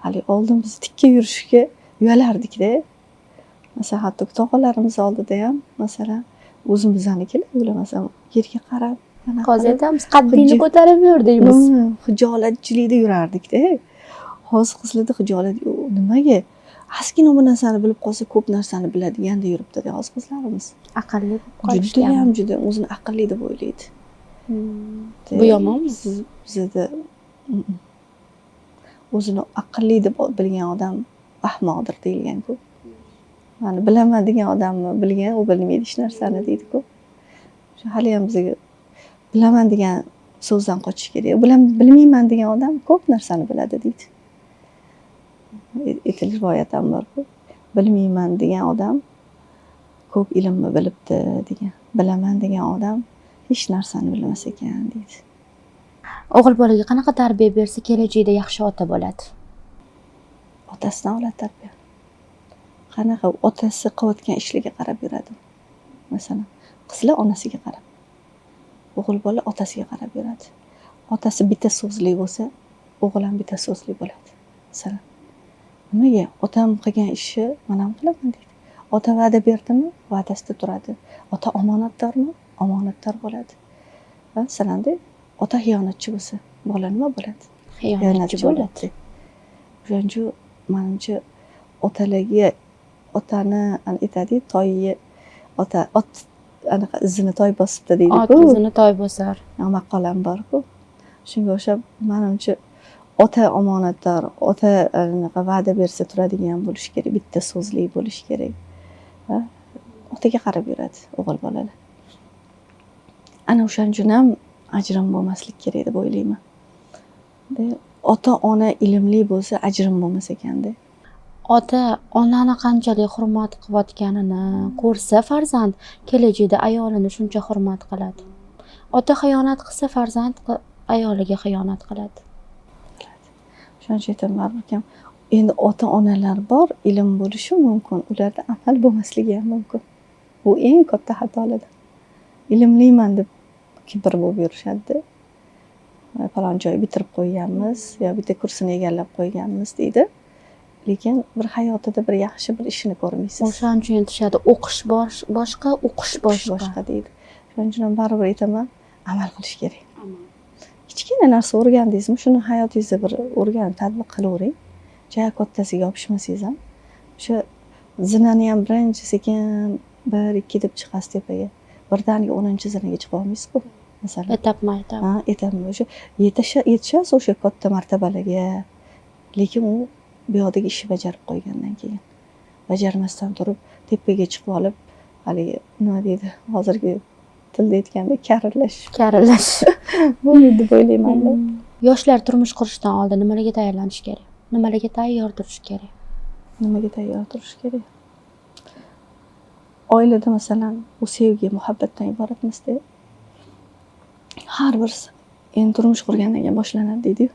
Hali oldin biz tikka yurishga uyalardikda. Masalan, hatto tog'alarimiz oldida ham, masalan, o'zimiznikilar ular, masalan, yerga qarab, anaqa Hozir qilib, aytamiz, qaddingni ko'tarib yur deymiz. Xijolatchilikda yurardikda. Hozir qizlarda xijolat yo'q. Nimaga? Ozgina bu narsani bilib qolsa, ko'p narsani biladiganda yuribdi hozir qizlarimiz. Aqlli bo'lib qolishgan. Juda ham juda o'zini aqlli deb o'ylaydi. Bu yomonmi? Bizada o'zini aqlli deb bilgan odam ahmoqdir deyilgan-ku. Mani bilaman degan odamni bilgan, u bilmaydi hech narsani deydi-ku. O'sha hali ham bizga bilaman degan so'zdan qochish kerak. Bilmayman degan odam ko'p narsani biladi deydi. Aytilish rivoyat ham bor-ku. Bilmayman degan odam ko'p ilmni bilibdi degan. Bilaman degan odam hech narsani bilmas ekan deydi. O'g'il bolaga qanaqa tarbiya bersa, kelajakda yaxshi ota bo'ladi? Otasidan oladi tarbiya. Qanaqa otasi qilayotgan ishlarga qarab yuradi. Masalan, qizlar onasiga qarab, o'g'il bola otasiga qarab yuradi. Otasi bitta so'zli bo'lsa, o'g'il ham bitta so'zli bo'ladi. Masalan, nimaga otam qilgan ishni man ham qilaman deydi. Ota va'da berdimi, va'dasida turadi. Ota omonatdormi, omonatdor bo'ladi. Masalanda, ota xiyonatchi bo'lsa, bola nima bo'ladi? Xiyonatchi bo'ladi. O'shaning uchun manimcha otalarga, otani aytadi, toyi ota ot anaqa izini toy bosibdi deydi-ku. Ot izini toy bosar. Maqolam bor-ku. Shunga o'xshab manimcha ota omonatdor, ota anaqa va'da bersa turadigan bo'lishi kerak, bitta so'zli bo'lishi kerak. Otaga qarab yuradi o'g'il bolalar. Ana o'shaning uchun ham ajrim bo'lmaslik kerak deb o'ylayman. Ota ona ilmli bo'lsa ajrim bo'lmas ekanda. Ota onani qanchalik hurmat qilayotganini ko'rsa farzand kelajakda ayolini shuncha hurmat qiladi. Ota xiyonat qilsa farzand ayoliga xiyonat qiladi. Shuning uchun aytaman, baribir endi ota onalar bor, ilm bo'lishi mumkin, ularda amal bo'lmasligi ham mumkin. Bu eng katta xatolardan. Ilmliman deb kibr bo'lib yurishadi. Falon joy bitirib qo'yganmiz, yo bitta kursini egallab qo'yganmiz deydi. Lekin bir hayotida bir yaxshi bir ishini ko'rmaysiz. O'shaning uchun aytishadi, o'qish boshqa, o'qish boshqa. Boshqa deydi. Shuning uchun ham baribir aytaman, amal qilish kerak. Kichkina narsa o'rgandingizmi, shuni hayotingizda bir o'rganib tatbiq qilavering. Ja kattasiga yopishmasangiz ham, o'sha zinani ham birinchi sekin 1-2 deb chiqasiz tepaga. Birdaniga 10-zinaga chiqa olmaysiz-ku, masalan. Etapma-etap. Ha, etapma. O'sha yetishasiz o'sha katta martabalarga. Lekin u bu yoqdagi ishni bajarib qo'ygandan keyin. Bajarmasdan turib tepaga chiqib olib, haligi nima deydi, hozirgi tilda aytganda karillash. Karillash. Bo'lmaydi deb o'ylayman-da. Yoshlar turmush qurishdan oldin nimalarga tayyorlanish kerak? Nimalarga tayyor turish kerak? Nimaga tayyor turish kerak? Oilada masalan, u sevgi, muhabbatdan iborat emas-da. Har birisi endi turmush qurgandan keyin boshlanadi deydi-yu.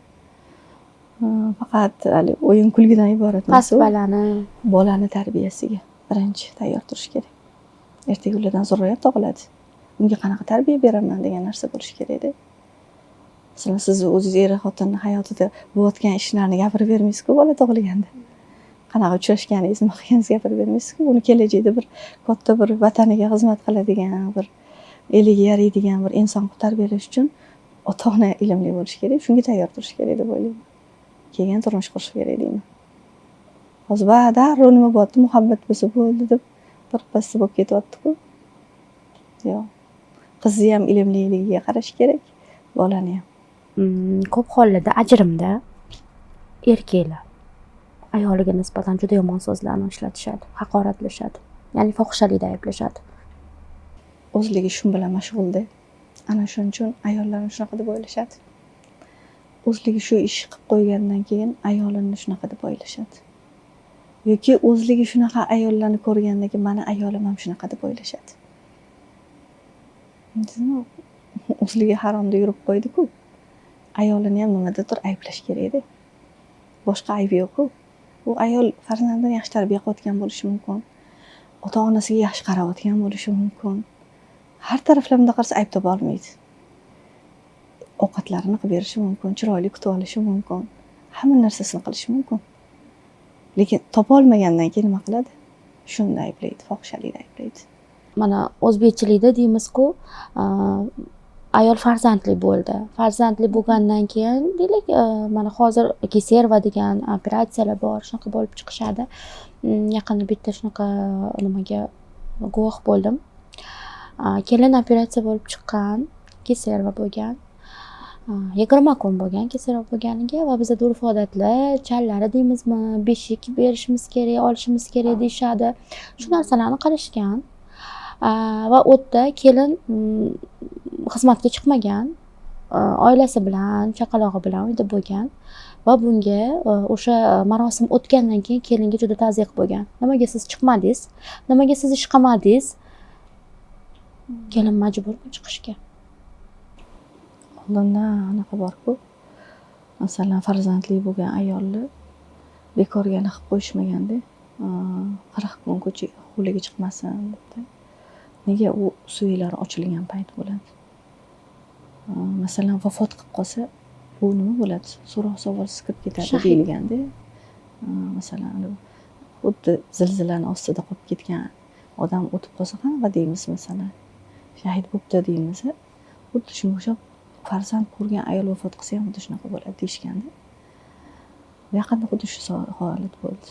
Faqat hali o'yin kulgidan iborat emas. Past balani. Bolani tarbiyasiga birinchi tayyor turish kerak. Ertaga ulardan zurriyot tug'iladi. Unga qanaqa tarbiya beraman degan narsa bo'lishi kerak-da. Masalan, siz o'zingiz er xotinni hayotida bo'layotgan ishlarni gapirib bermaysiz-ku bola tug'ilganda. Qanaqa uchrashganingiz, nima qilganingizni gapirib bermaysiz-ku. Uni kelajakda bir katta bir vataniga xizmat qiladigan, bir eliga yaraydigan bir inson qilib tarbiyalash uchun ota-ona ilmli bo'lishi kerak, shunga tayyor turish kerak deb o'ylayman. Keyin turmush qurish kerak deyman. Hozir darrov nima bo'lyapti, muhabbat bo'lsa bo'ldi deb birpasda bo'lib ketyapti-ku. Yo'q. Qizni ham ilmliligiga qarash kerak, bolani ham. Ko'p hollarda ajrimda erkaklar ayoliga nisbatan juda yomon so'zlarni ishlatishadi, haqoratlashadi. Ya'ni fohishalikda ayblashadi. O'zligi shun bilan mashg'ulda. Ana shuning uchun ayollarni shunaqa deb o'ylashadi. O'zligi shu ish qilib qo'ygandan keyin ayolini shunaqa deb o'ylashadi. Yoki o'zligi shunaqa ayollarni ko'rgandan keyin mani ayolim ham shunaqa deb o'ylashadi. O'zligi haromda yurib qo'ydi-ku. Ayolini ham nimadadir ayblash kerak-da. Boshqa aybi yo'q-ku. U ayol farzandini yaxshi tarbiya qilayotgan bo'lishi mumkin. Ota-onasiga yaxshi qarayotgan bo'lishi mumkin. Har taraflamada qarasa ayb topa olmaydi. Ovqatlarini qilib berishi mumkin, chiroyli kutib olishi mumkin. Hamma narsasini qilishi mumkin. Lekin topa olmagandan keyin nima qiladi? Shunda ayblaydi, fohishalikda ayblaydi. Mana o'zbekchilikda deymiz-ku, ayol farzandli bo'ldi. Farzandli bo'lgandan keyin deylik, mana hozir keserva degan operatsiyalar bor, shunaqa bo'lib chiqishadi. Yaqinda bitta shunaqa nimaga guvoh bo'ldim. Kelin operatsiya bo'lib chiqqan, keserva bo'lgan. 20 kun bo'lgan keserva bo'lganiga va bizada urf-odatlar, challari deymizmi, beshik berishimiz kerak, olishimiz kerak deyishadi. Shu narsalarni qilishgan. Va u yerda kelin xizmatga chiqmagan, oilasi bilan, chaqalog'i bilan uyda bo'lgan va bunga o'sha marosim o'tgandan keyin kelinga juda tazyiq bo'lgan. Nimaga siz chiqmadingiz? Nimaga siz ish qilmadingiz? Kelin majburmi chiqishga? Oldindan anaqa bor-ku. Masalan, farzandli bo'lgan ayolni bekorga anaqa qilib qo'yishmaganda, 40 kun ko'cha hovliga chiqmasin debdi. Nega u suyaklari ochilgan payt bo'ladi? Masalan, vafot qilib qolsa, bu nima bo'ladi? So'roq savolsiz kirib ketadi deyilganda. Masalan, xuddi zilzilani ostida qolib ketgan odam o'tib qolsa qanaqa deymiz masalan? Shahid bo'pti deymiz. Xuddi shunga o'xshab farzand ko'rgan ayol vafot qilsa ham xuddi shunaqa bo'ladi deyishganda. Yaqinda xuddi shu holat bo'ldi.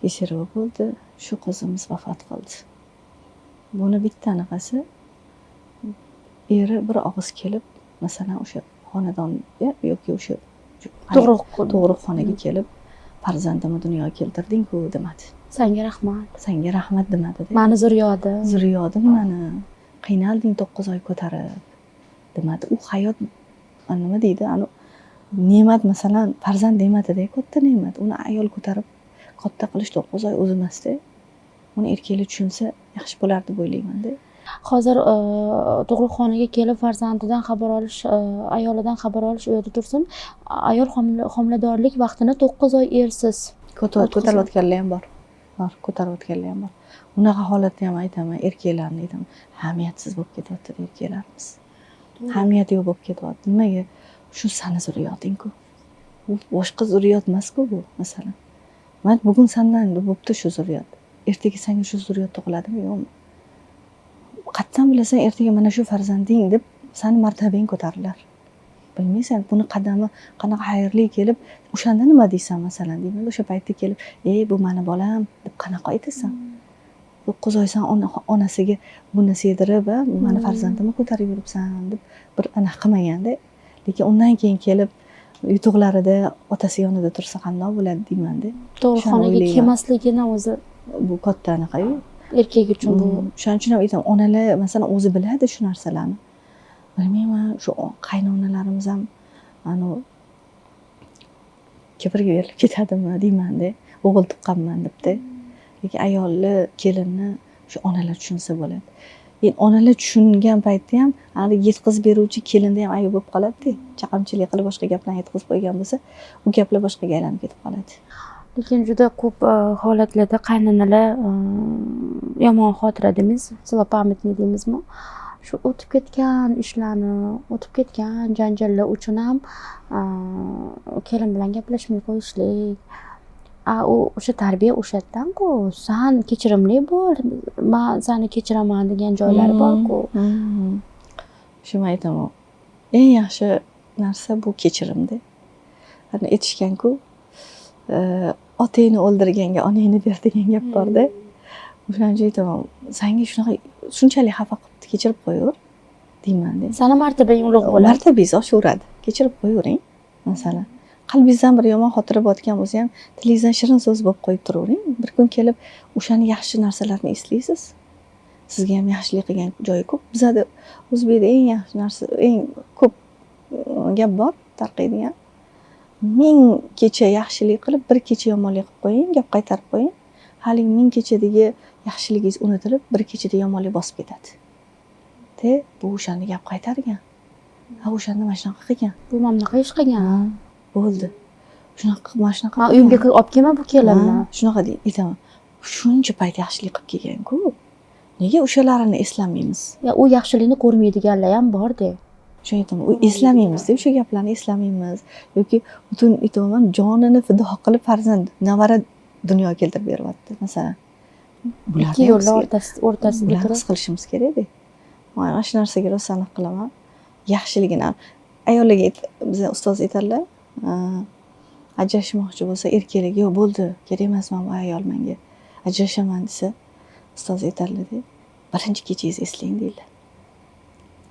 Кесарево bo'ldi, shu qizimiz vafot qildi. Buni bitta anaqasi, eri bir og'iz kelib, masalan, o'sha xonadonga yoki o'sha tug'ruqxonaga kelib, farzandimni dunyoga keltirding-ku demadi. Sanga rahmat. Sanga rahmat demadi. Mani zurriyodim. Zurriyodim mani. Qiynalding 9 oy ko'tarib demadi. U hayot nima deydi? Ani ne'mat, masalan, farzand ne'matida katta ne'mat. Uni ayol ko'tarib katta qilish 9 oy o'zi emasda. Uni erkaklar tushunsa yaxshi bo'lardi deb o'ylayman-da. Hozir tug'ruqxonaga kelib farzandidan xabar olish, ayolidan xabar olish u yerda tursin, ayol homiladorlik vaqtini 9 oy ersiz ko'tarayotganlar ham bor. Bor, ko'tarayotganlar ham bor. Unaqa holatda ham aytaman, erkaklarni aytaman, hamiyatsiz bo'lib ketyapti erkaklarimiz. Hamiyati yo'q bo'lib ketyapti. Nimaga? Shu sani zurriyoting-ku. Bu boshqa zurriyot emas-ku bu, masalan. Man bugun sandan bo'pti shu zurriyot. Ertaga senga shu zurriyot tug'iladimi, yo'qmi? Qattan bilasan, ertaga mana shu farzanding deb sani martabang ko'tarilar. Bilmaysan, buni qadami qanaqa xayrli kelib, o'shanda nima deysan masalan, deyman, o'sha paytda kelib, "Ey, bu mani bolam" deb qanaqa aytasan? 9 oy san onasiga buni sevdirib, mani farzandimni ko'tarib yuribsan deb bir anaqa qilmaganda, lekin undan keyin kelib yutuqlarida otasi yonida tursa qandoq bo'ladi deymanda. Tug'ruqxonaga kelmasligini o'zi bu katta anaqa-yu. Erkak uchun bu. Shuning uchun ham aytaman, onalar masalan o'zi biladi shu narsalarni. Bilmayman, shu qaynonalarimiz ham anu kibrga berilib ketadimi deymanda, o'g'il tuqqanman debdi. Lekin ayolni, kelinni shu onalar tushunsa bo'ladi. Endi onalar tushungan paytda ham hali yetkazib beruvchi kelinda ham ayb bo'lib qoladi-da. Chaqimchilik qilib boshqa gaplarni yetkazib qo'ygan bo'lsa, u gaplar boshqaga aylanib ketib qoladi. Lekin juda ko'p holatlarda qaynonalar yomon xotira deymiz, злопамятный deymizmi? Shu o'tib ketgan ishlarni, o'tib ketgan janjallar uchun ham kelin bilan gaplashmay qo'yishlik. U o'sha tarbiya o'sha yerdan-ku. San kechirimli bo'l, man seni kechiraman degan joylari bor-ku. Shu man aytaman, eng yaxshi narsa bu kechirimda. Hani aytishgan-ku, otangni o'ldirganga onangni ber degan gap borda. O'shaning uchun aytaman, sanga shunaqa shunchalik xafa qilibdi, kechirib qo'yaver deymanda. Sani martabang ulug' bo'ladi. Martabangiz oshaveradi. Kechirib qo'yavering, masalan. Qalbingizdan bir yomon xotira botgan bo'lsa ham, tilingizdan shirin so'z bo'lib qo'yib turavering. Bir kun kelib o'shani yaxshi narsalarni eslaysiz. Sizga ham yaxshilik qilgan joyi ko'p. Bizada o'zbekda eng yaxshi narsa, eng ko'p gap bor tarqaydigan. 1000 kecha yaxshilik qilib, bir kecha yomonlik qilib qo'ying, gap qaytarib qo'ying. Hali 1000 kechadagi yaxshiligingiz unutilib, bir kechada yomonlik bosib ketadi. Te, bu o'shani gap qaytargan. Ha, o'shanda mana shunaqa qilgan. Bu mana bunaqa ish qilgan. Ha, bo'ldi. Shunaqa, mana shunaqa. Men uyimga olib kelma bu kelinni. Shunaqa aytaman. Shuncha payt yaxshilik qilib kelgan-ku. Nega o'shalarini eslamaymiz? Ya u yaxshilikni ko'rmaydiganlar ham bor-da. Shuni aytaman, u eslamaymiz-da, o'sha gaplarni eslamaymiz. Yoki butun aytaman, jonini fido qilib farzand, navara dunyoga keltirib beryapti, masalan. Ikki yo'lni o'rtasida turib his qilishimiz kerak-da. Mana shu narsaga rosa aniq qilaman. Yaxshiligini ayollarga biza ustoz aytadilar, ajrashmoqchi bo'lsa erkaklarga, yo'q bo'ldi, kerak emas mana bu ayol menga, ajrashaman desa, ustoz aytadilar-da, birinchi kechangizni eslang deydilar.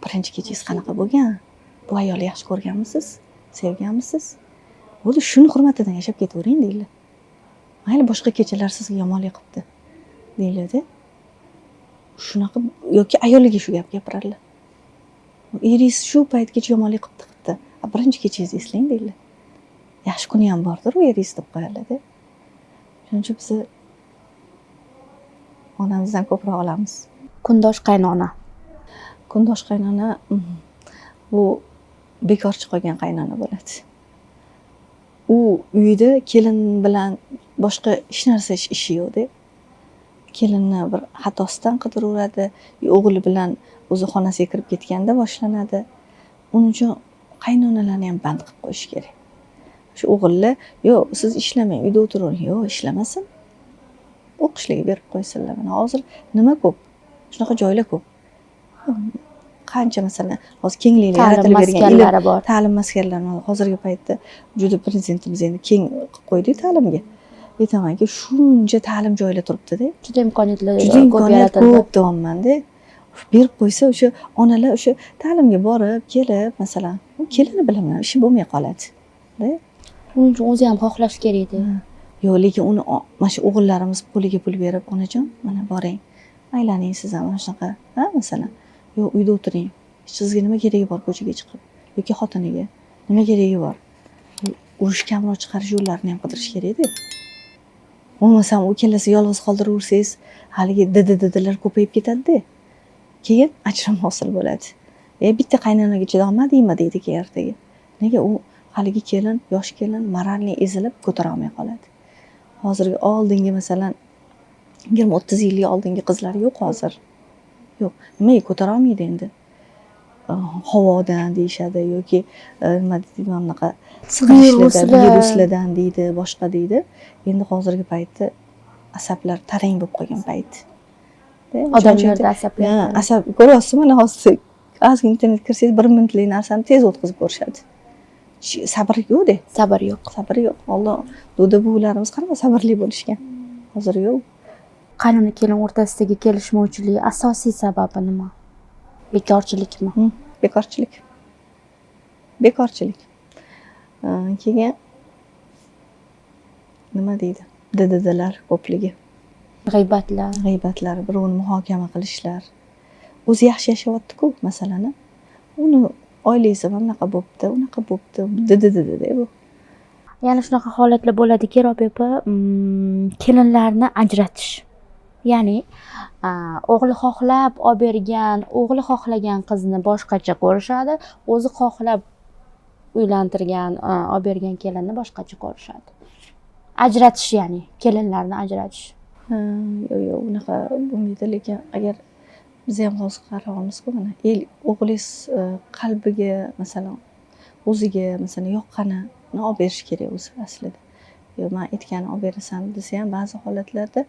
Birinchi kechangiz qanaqa bo'lgan? Bu ayolni yaxshi ko'rganmisiz? Sevganmisiz? Bo'ldi, shuni hurmatidan yashab ketavering deydilar. Mayli, boshqa kechalar sizga yomonlik qilibdi deyiladi. Shunaqa yoki ayoliga shu gap gapiradilar. Eringiz shu paytgacha yomonlik qilibdi. Birinchi kechangizni eslang deydilar. Yaxshi kuni ham bordir u eringiz deb qo'yadilar. Shuning uchun biz onamizdan ko'proq olamiz. Kundosh qaynona. Kundosh qaynona bu bekorchi qolgan qaynona bo'ladi. U uyda kelin bilan boshqa hech narsa ishi yo'qda. Kelinni bir xatosidan qidiraveradi, o'g'li bilan o'zi xonasiga kirib ketganda boshlanadi. Uning uchun qaynonalarni ham band qilib qo'yish kerak. Shu o'g'illar, yo'q, siz ishlamang, uyda o'tiravering. Yo'q, ishlamasin. O'qishlarga berib qo'ysinlar. Mana hozir nima ko'p? Shunaqa joylar ko'p. Qancha masalan hozir kengliklar Ta'lim yaratilib bergan, ilm maskanlari bor. Ta'lim maskanlari hozirgi paytda juda prezidentimiz endi keng qilib qo'ydi ta'limga. Aytamanki, shuncha ta'lim joylar turibdi-da. Juda imkoniyatlar Juda ko'p imkoniyat yaratildi. ko'p deyapman-da. Berib qo'ysa, o'sha onalar o'sha ta'limga borib, kelib, masalan, u kelini bilan ishi bo'lmay qoladi. Da? Buning uchun o'zi ham xohlash kerak edi. Yo'q, lekin uni mana shu o'g'illarimiz qo'liga pul berib, onajon, mana boring, aylaning siz ham mana shunaqa, ha, masalan. Yo'q, uyda o'tiring. Sizga nima keragi bor ko'chaga chiqib? Yoki xotiniga nima keragi bor? Urush kamroq chiqarish yo'llarini ham qidirish kerak-da. Bo'lmasam u ikkalasi yolg'iz qoldiraversangiz, haligi didi didilar ko'payib ketadi-da. Keyin ajrim hosil bo'ladi. Bitta qaynonaga chidolmadingmi deydi keyin ertaga. Nega u haligi kelin, yosh kelin moralniy ezilib ko'tara olmay qoladi. Hozirgi oldingi masalan 20-30 yillik oldingi qizlar yo'q hozir. Yo'q. Nimaga ko'tara olmaydi endi? Havodan deyishadi yoki nima deydi, mana bunaqa siqilishlardan, viruslardan deydi, boshqa deydi. Endi hozirgi paytda asablar tarang bo'lib qolgan payt. Odamlarda asablar. Asab ko'ryapsiz, mana hozir ozgina internet kirsangiz 1 minutlik narsani tez o'tkazib ko'rishadi. Sabr yo'q-da. Sabr yo'q. Sabr yo'q. Oldin doda buvilarimiz qanaqa sabrli bo'lishgan. Hozir yo'q. Qaynona kelin o'rtasidagi kelishmovchilik asosiy sababi nima? Bekorchilikmi? Bekorchilik. Bekorchilik. Keyin nima deydi? Dididilar ko'pligi. G'iybatlar. G'iybatlar, birovni muhokama qilishlar. O'zi yaxshi yashayapti-ku, masalan. Uni oilasi mana bunaqa bo'pti, unaqa bo'pti, didi-didi bu. Yana shunaqa holatlar bo'ladiki, Robiya opa, kelinlarni ajratish. Ya'ni, o'g'li xohlab olib bergan, o'g'li xohlagan qizni boshqacha ko'rishadi, o'zi xohlab uylantirgan, olib bergan kelinni boshqacha ko'rishadi. Ajratish, ya'ni kelinlarni ajratish. Ha, yo'q, yo'q, unaqa bo'lmaydi, lekin agar biz ham hozir qarayapmiz-ku, mana el o'g'lingiz qalbiga, masalan, o'ziga, masalan, yoqqanini olib berish kerak o'zi aslida. Yo, man aytganini olib berasan desa ham ba'zi holatlarda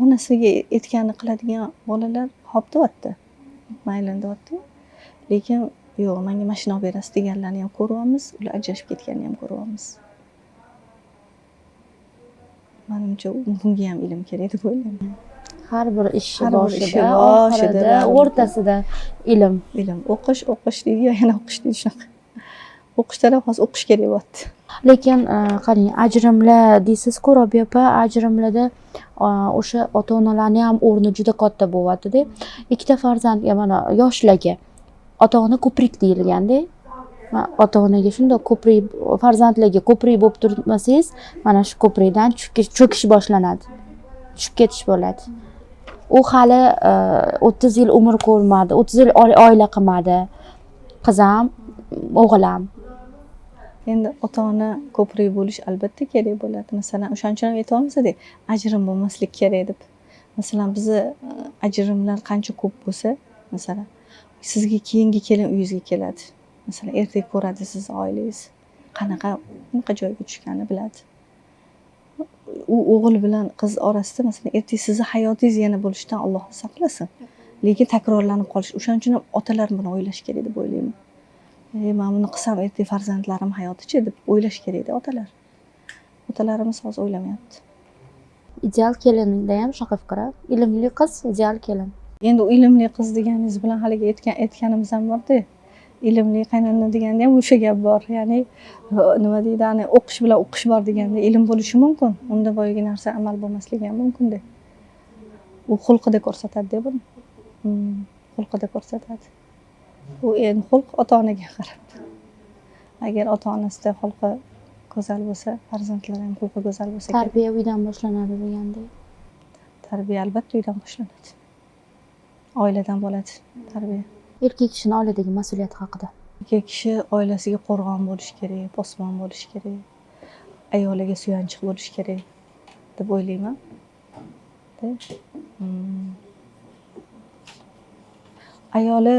onasiga aytganini qiladigan bolalar hop deyapti. Mayli deyapti. Lekin yo'q, menga mashina olib berasiz deganlarni ham ko'ryapmiz, ular ajrashib ketganini ham ko'ryapmiz. Manimcha, bunga ham ilm kerak deb o'ylayman. Har bir ish Har bir ishi boshida, boshida, oxirida, o'rtasida ilm. Ilm, o'qish, o'qish deydi, yana o'qish deydi shunaqa. O'qishdan ham hozir o'qish kerak bo'lyapti. Lekin qarang, ajrimlar deysiz-ku, Robiya opa, ajrimlarda o'sha ota-onalarning ham o'rni juda katta bo'lyapti-da. Ikkita farzandga, mana yoshlarga ota-ona ko'prik deyilganda, ota-onaga shundoq ko'prik, farzandlarga ko'prik bo'lib turmasangiz, mana shu ko'prikdan cho'kish boshlanadi. Tushib ketish bo'ladi. U hali 30 yil umr ko'rmadi, 30 yil oila qilmadi. Qiz ham, o'g'il ham. Endi ota-ona ko'prik bo'lish albatta kerak bo'ladi. Masalan, o'shaning uchun ham aytyapmiz-da, ajrim bo'lmaslik kerak deb. Masalan, bizni ajrimlar qancha ko'p bo'lsa, masalan, sizga keyingi kelin uyingizga keladi. Masalan, ertaga ko'radi sizni oilangiz qanaqa, bunaqa joyga tushganini biladi. U o'g'il bilan qiz orasida, masalan, ertaga sizni hayotingiz yana bo'lishidan Alloh saqlasin. Lekin takrorlanib qolish, o'shaning uchun ham otalar buni o'ylash kerak deb o'ylayman. Men buni qilsam ertaga farzandlarim hayotichi deb o'ylash kerakda otalar. Otalarimiz hozir o'ylamayapti. Ideal kelinda ham shunaqa fikr, a? Ilmli qiz ideal kelin. Endi u ilmli qiz deganingiz bilan haligi aytganimiz ham borda. Ilmli qaynona deganda ham o'sha gap bor. Ya'ni nima deydi, ani o'qish bilan o'qish bor deganda ilm bo'lishi mumkin. Unda boyagi narsa amal bo'lmasligi ham mumkin-da. U xulqida ko'rsatadi-da buni. Xulqida ko'rsatadi. U endi xulq ota-onaga qarab. Agar ota-onasida xulqi go'zal bo'lsa, farzandlar ham xulqi go'zal bo'lsa kerak. Tarbiya uydan boshlanadi degandek. Tarbiya albatta uydan boshlanadi. Oiladan bo'ladi tarbiya. Erkak kishining oiladagi mas'uliyati haqida. Erkak kishi oilasiga qo'rg'on bo'lishi kerak, posbon bo'lishi kerak, ayoliga suyanchiq bo'lishi kerak deb o'ylayman. Ayoli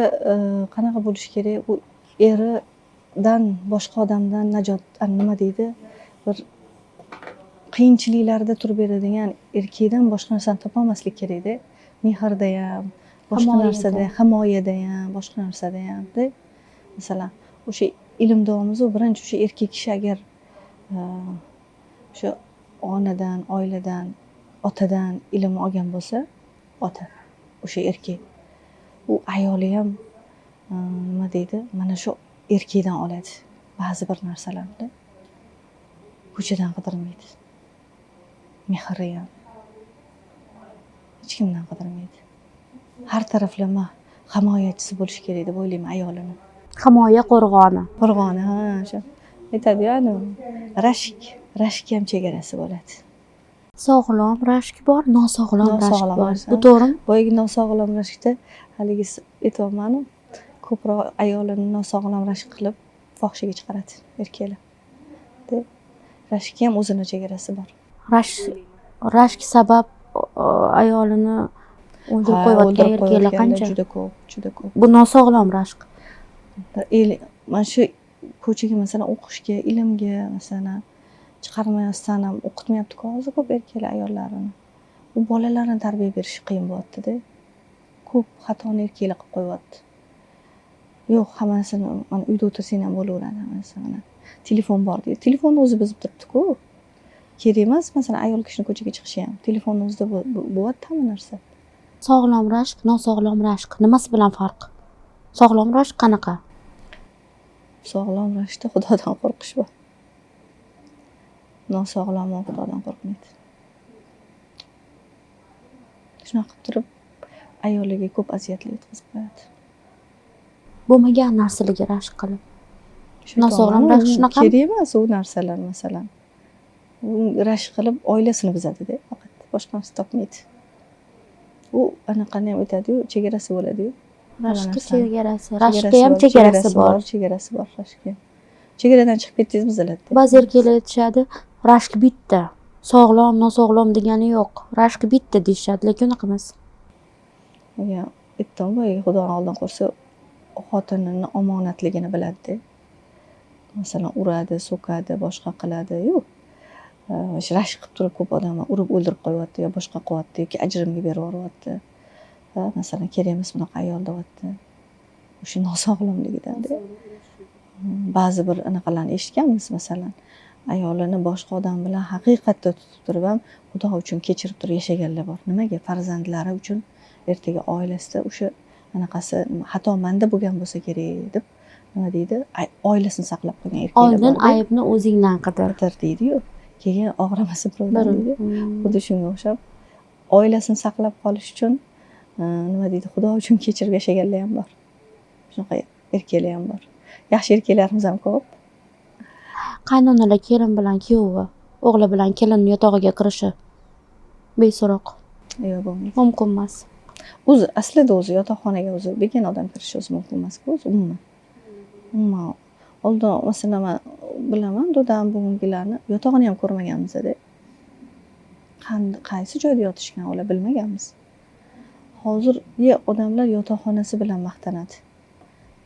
qanaqa bo'lishi kerak? U eridan boshqa odamdan najot, nima deydi? Bir qiyinchiliklarda turib beradigan erkakdan boshqa narsani topolmaslik kerakda. Mehrda ham, Boshqa narsada, himoyada ham, boshqa narsada hamda. Masalan, o'sha ilm davomida birinchi o'sha erkak kishi agar o'sha onadan, oiladan, otadan ilm olgan bo'lsa, ota, o'sha erkak, u ayoli ham nima deydi, mana shu erkakdan oladi ba'zi bir narsalarni. Ko'chadan qidirmaydi. Mehri ham hech kimdan qidirmaydi. Har taraflama himoyachisi bo'lishi kerak deb o'ylayman ayolini. Himoya qo'rg'oni. Qo'rg'oni, ha, o'sha aytadiyu, anavi rashk, rashkka ham chegarasi bo'ladi. Sog'lom rashk bor, nosog'lom rashk Nosog'lom bor. rashk, Bu to'g'rimi? Boyagi nosog'lom rashkda haligi aytyapmanu, ko'proq ayolini nosog'lom rashk qilib fohishaga chiqaradi erkaklar. Rashkka ham o'zini chegarasi bor. Rashk sabab ayolini o'ldirib Ha, qo'yayotgan o'ldirib erkaklar qo'yayotganlar qancha? Juda ko'p, juda ko'p. Bu nosog'lom rashk. Mana shu ko'chaga, masalan, o'qishga, ilmga, masalan, chiqarmasdan ham o'qitmayapti-ku hozir ko'p erkaklar ayollarini. U bolalarni tarbiya berishi qiyin bo'lyapti-da. Ko'p xatoni erkaklar qilib qo'yyapti. Yo'q, hammasini mana uyda o'tirsang ham bo'laveradi hammasi mana. Telefon bor deydi. Telefonni o'zi buzib turibdi-ku. Kerak emas, masalan, ayol kishini ko'chaga chiqishi ham. Telefonni o'zida bo'lyapti hamma narsa. Sog'lom rashk, nosog'lom rashk nimasi bilan farq? Sog'lom rashk qanaqa? Sog'lom rashkda Xudodan qo'rqish bor. Nosog'lom Xudodan qo'rqmaydi. Shunaqa qilib turib ayoliga ko'p aziyatlar yetkazib qo'yadi. Bo'lmagan narsalarga rashk qilib. Shayton Nosog'lom mana rashk u shunaqami? Kerak emas u narsalar, masalan. U rashk qilib oilasini buzadi-da, faqat boshqa narsa topmaydi. U anaqani ham aytadi-yu, chegarasi bo'ladi-yu. Rashkka narsani. chegarasi, rashkka ham chegarasi bor. Chegarasi bor rashkka. Chegaradan chiqib ketdingiz, buziladi. Ba'zi erkaklar aytishadi, rashk bitta. Sog'lom, nosog'lom degani yo'q. Rashk bitta deyishadi, lekin unaqa emas. Ya, aytdim boyagi, Xudodan oldin qo'rqsa, xotinini omonatligini biladi-da. Masalan, uradi, so'kadi, boshqa qiladi. Yo'q. O'sha rashk qilib turib ko'p odamlar urib o'ldirib qo'yyapti yo boshqa qilyapti yoki ajrimga berib yuboryapti. Ha, masalan, kerak emas bunaqa ayol deyapti. O'sha nosog'lomligidan-da. Ba'zi bir anaqalarni eshitganmiz, masalan, ayolini boshqa odam bilan haqiqatda tutib turib ham Xudo uchun kechirib turib yashaganlar bor. Nimaga? Farzandlari uchun, ertaga oilasida o'sha anaqasi xato manda bo'lgan bo'lsa kerak deb, nima deydi, oilasini saqlab qolgan erkaklar Oldin bor-da. aybni o'zingdan qidir. Qidir deydi-yu, keyin og'rimasa birovdan deydi. Xuddi shunga o'xshab oilasini saqlab qolish uchun, nima deydi, Xudo uchun kechirib yashaganlar ham bor. Shunaqa erkaklar ham bor. Yaxshi erkaklarimiz ham ko'p. Qaynonalar kelin bilan kuyovi, o'g'li bilan kelinni yotog'iga kirishi beso'roq. Yo'q, bo'lmaydi. Mumkin emas. O'zi aslida o'zi yotoqxonaga o'zi begona odam kirishi o'zi mumkin emas-ku, o'zi umuman. Umuman. Oldin masalan man bilaman, dodam bugungilarni yotog'ini ham ko'rmaganmiz-da. Qaysi joyda yotishgan ular bilmaganmiz. Hozirgi odamlar yotoqxonasi bilan maqtanadi.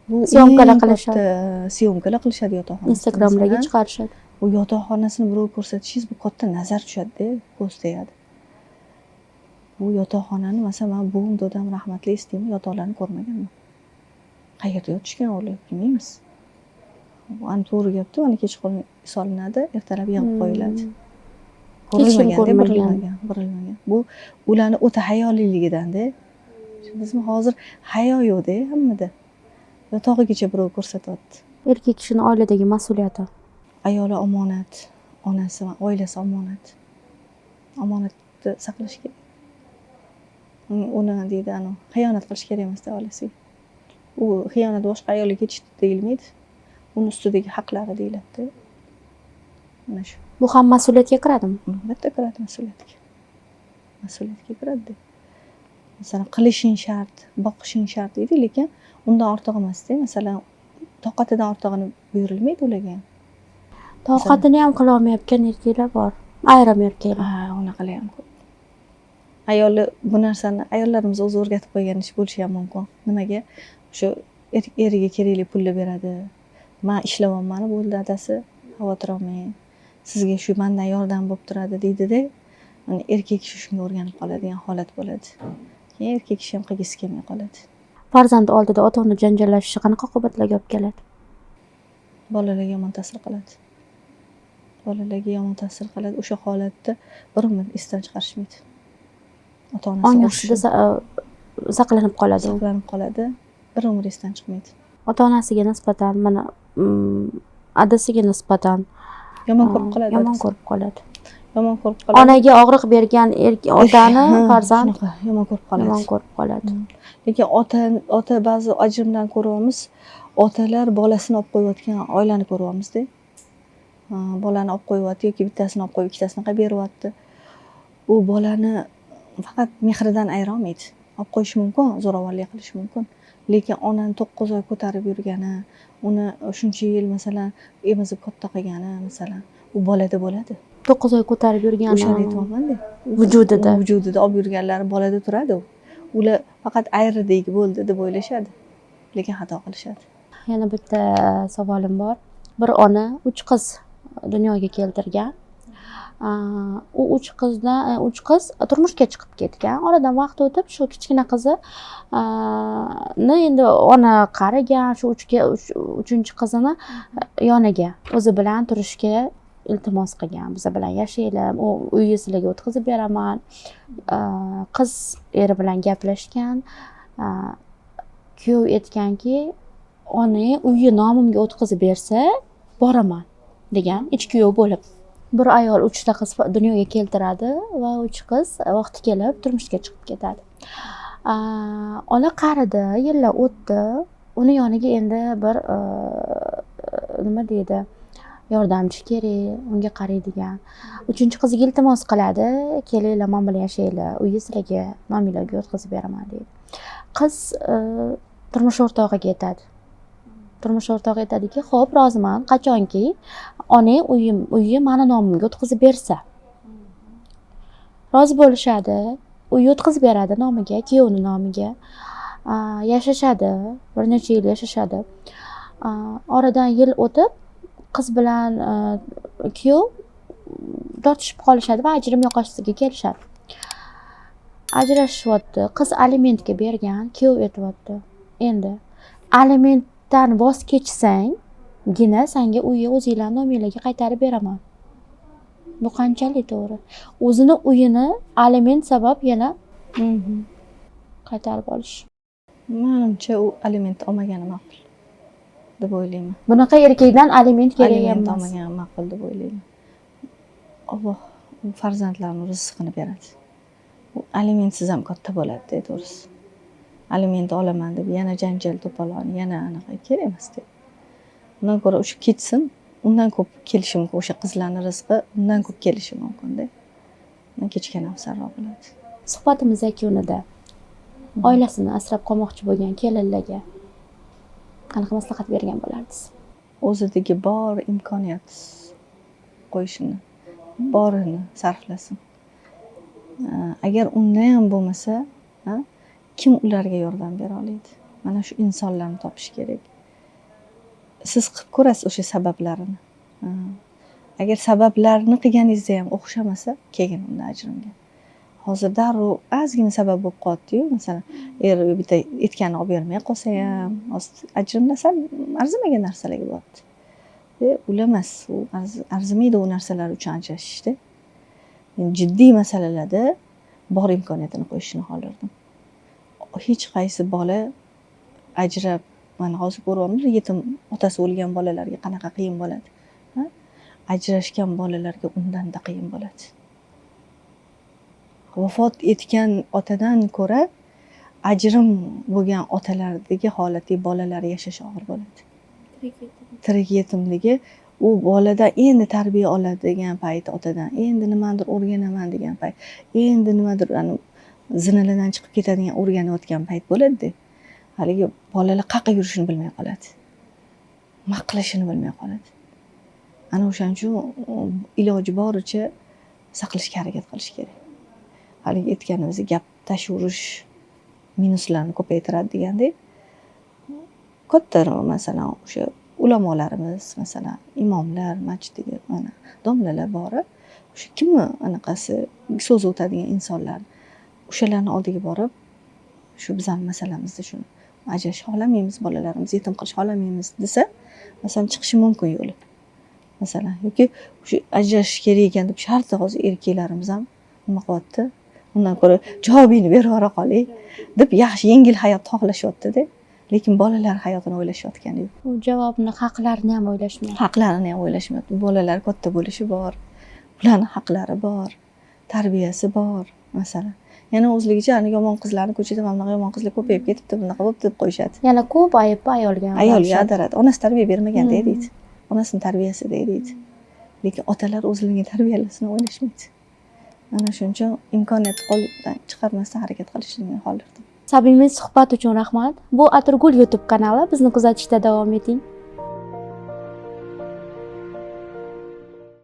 Bu Syomkalar eng qilishadi. katta syomkalar qilishadi yotoqxonasida. Instagramlarga masalan. chiqarishadi. Bu yotoqxonasini birov ko'rsatishingiz, bu katta nazar tushadi-da, ko'z tegadi. Bu yotoqxonani masalan man buvim, dodam rahmatli eslayman, yotoqlarni ko'rmaganman. Qayerda yotishgan ular bilmaymiz. Ana to'g'ri gapda, mana kechqurun solinadi, ertalab yig'ib qo'yiladi. Hech kim Ko'rilmagan, ko'rmagan. burilmagan, burilmagan. Bu ularni o'ta hayoliyligidan-da. Tushundingizmi? Hozir hayo yo'q-da hammada. Yotog'igacha birov ko'rsatyapti. Erkak kishini oiladagi mas'uliyati. Ayoli omonat, onasi va oilasi omonat. Omonatni saqlash kerak. Uni deydi, anavi xiyonat qilish kerak emasda oilasiga. U xiyonat boshqa ayolga ketishdi deyilmaydi. Uni ustidagi haqlari deyiladi. Mana shu. Bu ham mas'uliyatga kiradimi? Albatta kiradi mas'uliyatga. Mas'uliyatga kiradi. Masalan, qilishing shart, boqishing shart deydi, lekin undan ortiq emasda. Masalan, toqatidan ortig'ini buyurilmaydi ularga ham. Toqatini ham qila olmayotgan erkaklar bor. Ayrim erkaklar. Ha, unaqalar ham ko'p. Ayoli bu narsani ayollarimiz o'zi o'rgatib qo'ygan ish bo'lishi ham mumkin. Nimaga? O'sha eriga kerakli pulni beradi. Men ishlayapman, bo'ldi adasi, xavotir olmang. Sizga shu mendan yordam bo'lib turadi deydi-da. Mana erkak kishi shunga o'rganib qoladigan holat bo'ladi. Keyin erkak kishi ham qilgisi kelmay qoladi. Farzand oldida ota ona janjallashishi qanaqa oqibatlarga olib keladi? Bolalarga yomon ta'sir qiladi. Bolalarga yomon ta'sir qiladi. O'sha holatda bir umr esdan chiqarishmaydi. Ota onasi Ong ostida saqlanib qoladi u. Saqlanib qoladi. Bir umr esdan chiqmaydi. Ota onasiga nisbatan, mana, adasiga nisbatan yomon ko'rib qoladi. Yomon ko'rib qoladi. Yomon ko'rib qoladi. Onaga og'riq bergan otani farzand shunaqa yomon ko'rib qoladi. Yomon ko'rib qoladi. Lekin ota ba'zi ajrimlarni ko'ryapmiz. Otalar bolasini olib qo'yayotgan oilani ko'ryapmiz-da. Bolani olib qo'yyapti yoki bittasini olib qo'yib, ikkitasini qilib beryapti. U bolani faqat mehridan ayira olmaydi. Olib qo'yishi mumkin, zo'ravonlik qilishi mumkin. Lekin onani 9 oy ko'tarib yurgani, uni shuncha yil, masalan, emizib katta qilgani, masalan, u bolada bo'ladi. 9 oy ko'tarib yurgani. O'shani aytyapman-da. Vujudida. Vujudida olib yurganlari bolada turadi u. Ular faqat ayirdik bo'ldi deb o'ylashadi. Lekin xato qilishadi. Yana bitta savolim bor. Bir ona 3 qiz dunyoga keltirgan. U 3 qizdan, 3 qiz turmushga chiqib ketgan. Oradan vaqt o'tib, shu kichkina qizi ni endi ona qarigan, shu uchinchi qizini yoniga o'zi bilan turishga iltimos qilgan. Biz bilan yashaylik, u uyni sizlarga o'tkazib beraman. Qiz eri bilan gaplashgan. Kuyov aytganki, onang uyi nomimga o'tkazib bersa, boraman degan, ich kuyov bo'lib. Bir ayol 3 ta qiz dunyoga keltiradi va 3 qiz vaqti kelib turmushga chiqib ketadi. Ona qaridi, yillar o'tdi. Uni yoniga endi bir, nima deydi, yordamchi kerak, unga qaraydigan. 3-chi qiziga iltimos qiladi, kelinglar, men bilan yashanglar, uyni sizlarga nominglarga o'tkazib beraman deydi. Qiz turmush o'rtog'iga aytadi. Turmush o'rtog'i aytadiki, xo'p, roziman, qachonki onang uyi mani nomimga o'tkazib bersa. Rozi bo'lishadi, uy o'tkazib beradi nomiga, kuyovning nomiga. Yashashadi, bir necha yil yashashadi. Oradan yil o'tib, qiz bilan kuyov tortishib qolishadi va ajrim yoqasiga kelishadi. Ajrashishyapti. Qiz alimentga bergan, kuyov aytyapti. Endi alimentdan voz kechsanggina senga uyni o'zinglarning nominglarga qaytarib beraman. Bu qanchalik to'g'ri? O'zini uyini aliment sabab yana qaytarib olish. Menimcha, u aliment olmagani ma'qul deb o'ylayman. Bunaqa erkakdan aliment kerak Aliment emas. olmagani ma'qul deb o'ylayman. Alloh farzandlarni rizqini beradi. U alimentsiz ham katta bo'ladi, to'g'risi. Aliment olaman deb yana janjal, to'polon, yana anaqa kerak emas deb. Undan ko'ra o'sha ketsin, undan ko'p kelishi mumkin. O'sha qizlarning rizqi undan ko'p kelishi mumkin-da. Undan kechgan afzalroq bo'ladi. Suhbatimiz yakunida oilasini asrab qolmoqchi bo'lgan kelinlarga qanaqa maslahat bergan bo'lardingiz? O'zidagi bor imkoniyat qo'yishini, borini sarflasin. Agar unda ham bo'lmasa, kim ularga yordam bera oladi? Mana shu insonlarni topish kerak. Siz qilib ko'rasiz o'sha sabablarini. Agar sabablarni qilganingizda ham o'xshamasa, keyin unda ajrimga. Hozir darrov ozgina sabab bo'lib qolyapti-yu, masalan, er bitta aytganini olib bermay qolsa ham, hozir ajrimlar sal arzimagan narsalarga bo'lyapti. Ular emas, u arzimaydi u narsalar uchun ajrashishda. Men jiddiy masalalarda bor imkoniyatini qo'yishini xohlardim. Hech qaysi bola ajrab, mana hozir ko'ryapmiz, yetim otasi o'lgan bolalarga qanaqa qiyin bo'ladi. Ha? Ajrashgan bolalarga undanda qiyin bo'ladi. Vafot etgan otadan ko'ra ajrim bo'lgan otalardagi holatdagi bolalar yashashi og'ir bo'ladi. Tirik yetimligi u bolada endi tarbiya oladigan payt, otadan endi nimadir o'rganaman degan payt, endi nimadir zinalardan chiqib ketadigan o'rganayotgan payt bo'ladi-da. Haligi bolalar qayerga yurishini bilmay qoladi. Nima qilishini bilmay qoladi. Ana o'shaning uchun iloji boricha saqlashga harakat qilish kerak. Haligi aytganimizdek, gap tashvurish minuslarni ko'paytiradi degandek, katta masalan o'sha ulamolarimiz, masalan imomlar, masjiddagi mana domlalar bori, o'sha kimni anaqasi so'zi o'tadigan insonlar, o'shalarni oldiga borib Shu bizani masalamizda shuni, ajrashishni xohlamaymiz, bolalarimizni yetim qilishni xohlamaymiz desa, masalan, chiqishi mumkin yo'li, masalan. Yoki shu ajrashish kerak ekan deb shartta hozir erkaklarimiz ham nima qilyapti, undan ko'ra javobingni berib yubora qolay deb yaxshi, yengil hayot xohlashyaptida, lekin bolalar hayotini o'ylashayotgani yo'q. U javobni, haqlarini ham o'ylashmayapti. Haqlarini ham o'ylashmayapti. Bolalar katta bo'lishi bor, ularni haqlari bor, tarbiyasi bor, masalan. Yana o'zligicha ani yomon qizlarni ko'chada, mana bunaqa yomon qizlar ko'payib ketibdi, bunaqa bo'libdi deb qo'yishadi. Yana ko'p aybni ayolga Ayolga ag'darishadi. Ag'daradi. Onasi tarbiya bermagan deydi, onasini tarbiyasi deydi, lekin otalar o'zlarining tarbiyalasini o'ylashmaydi. Ana shuning uchun imkoniyatni qo'ldan chiqarmasdan harakat qilishligini xohlardim. Samimiy suhbat uchun rahmat. Bu Atirgul YouTube kanali. Bizni kuzatishda davom eting.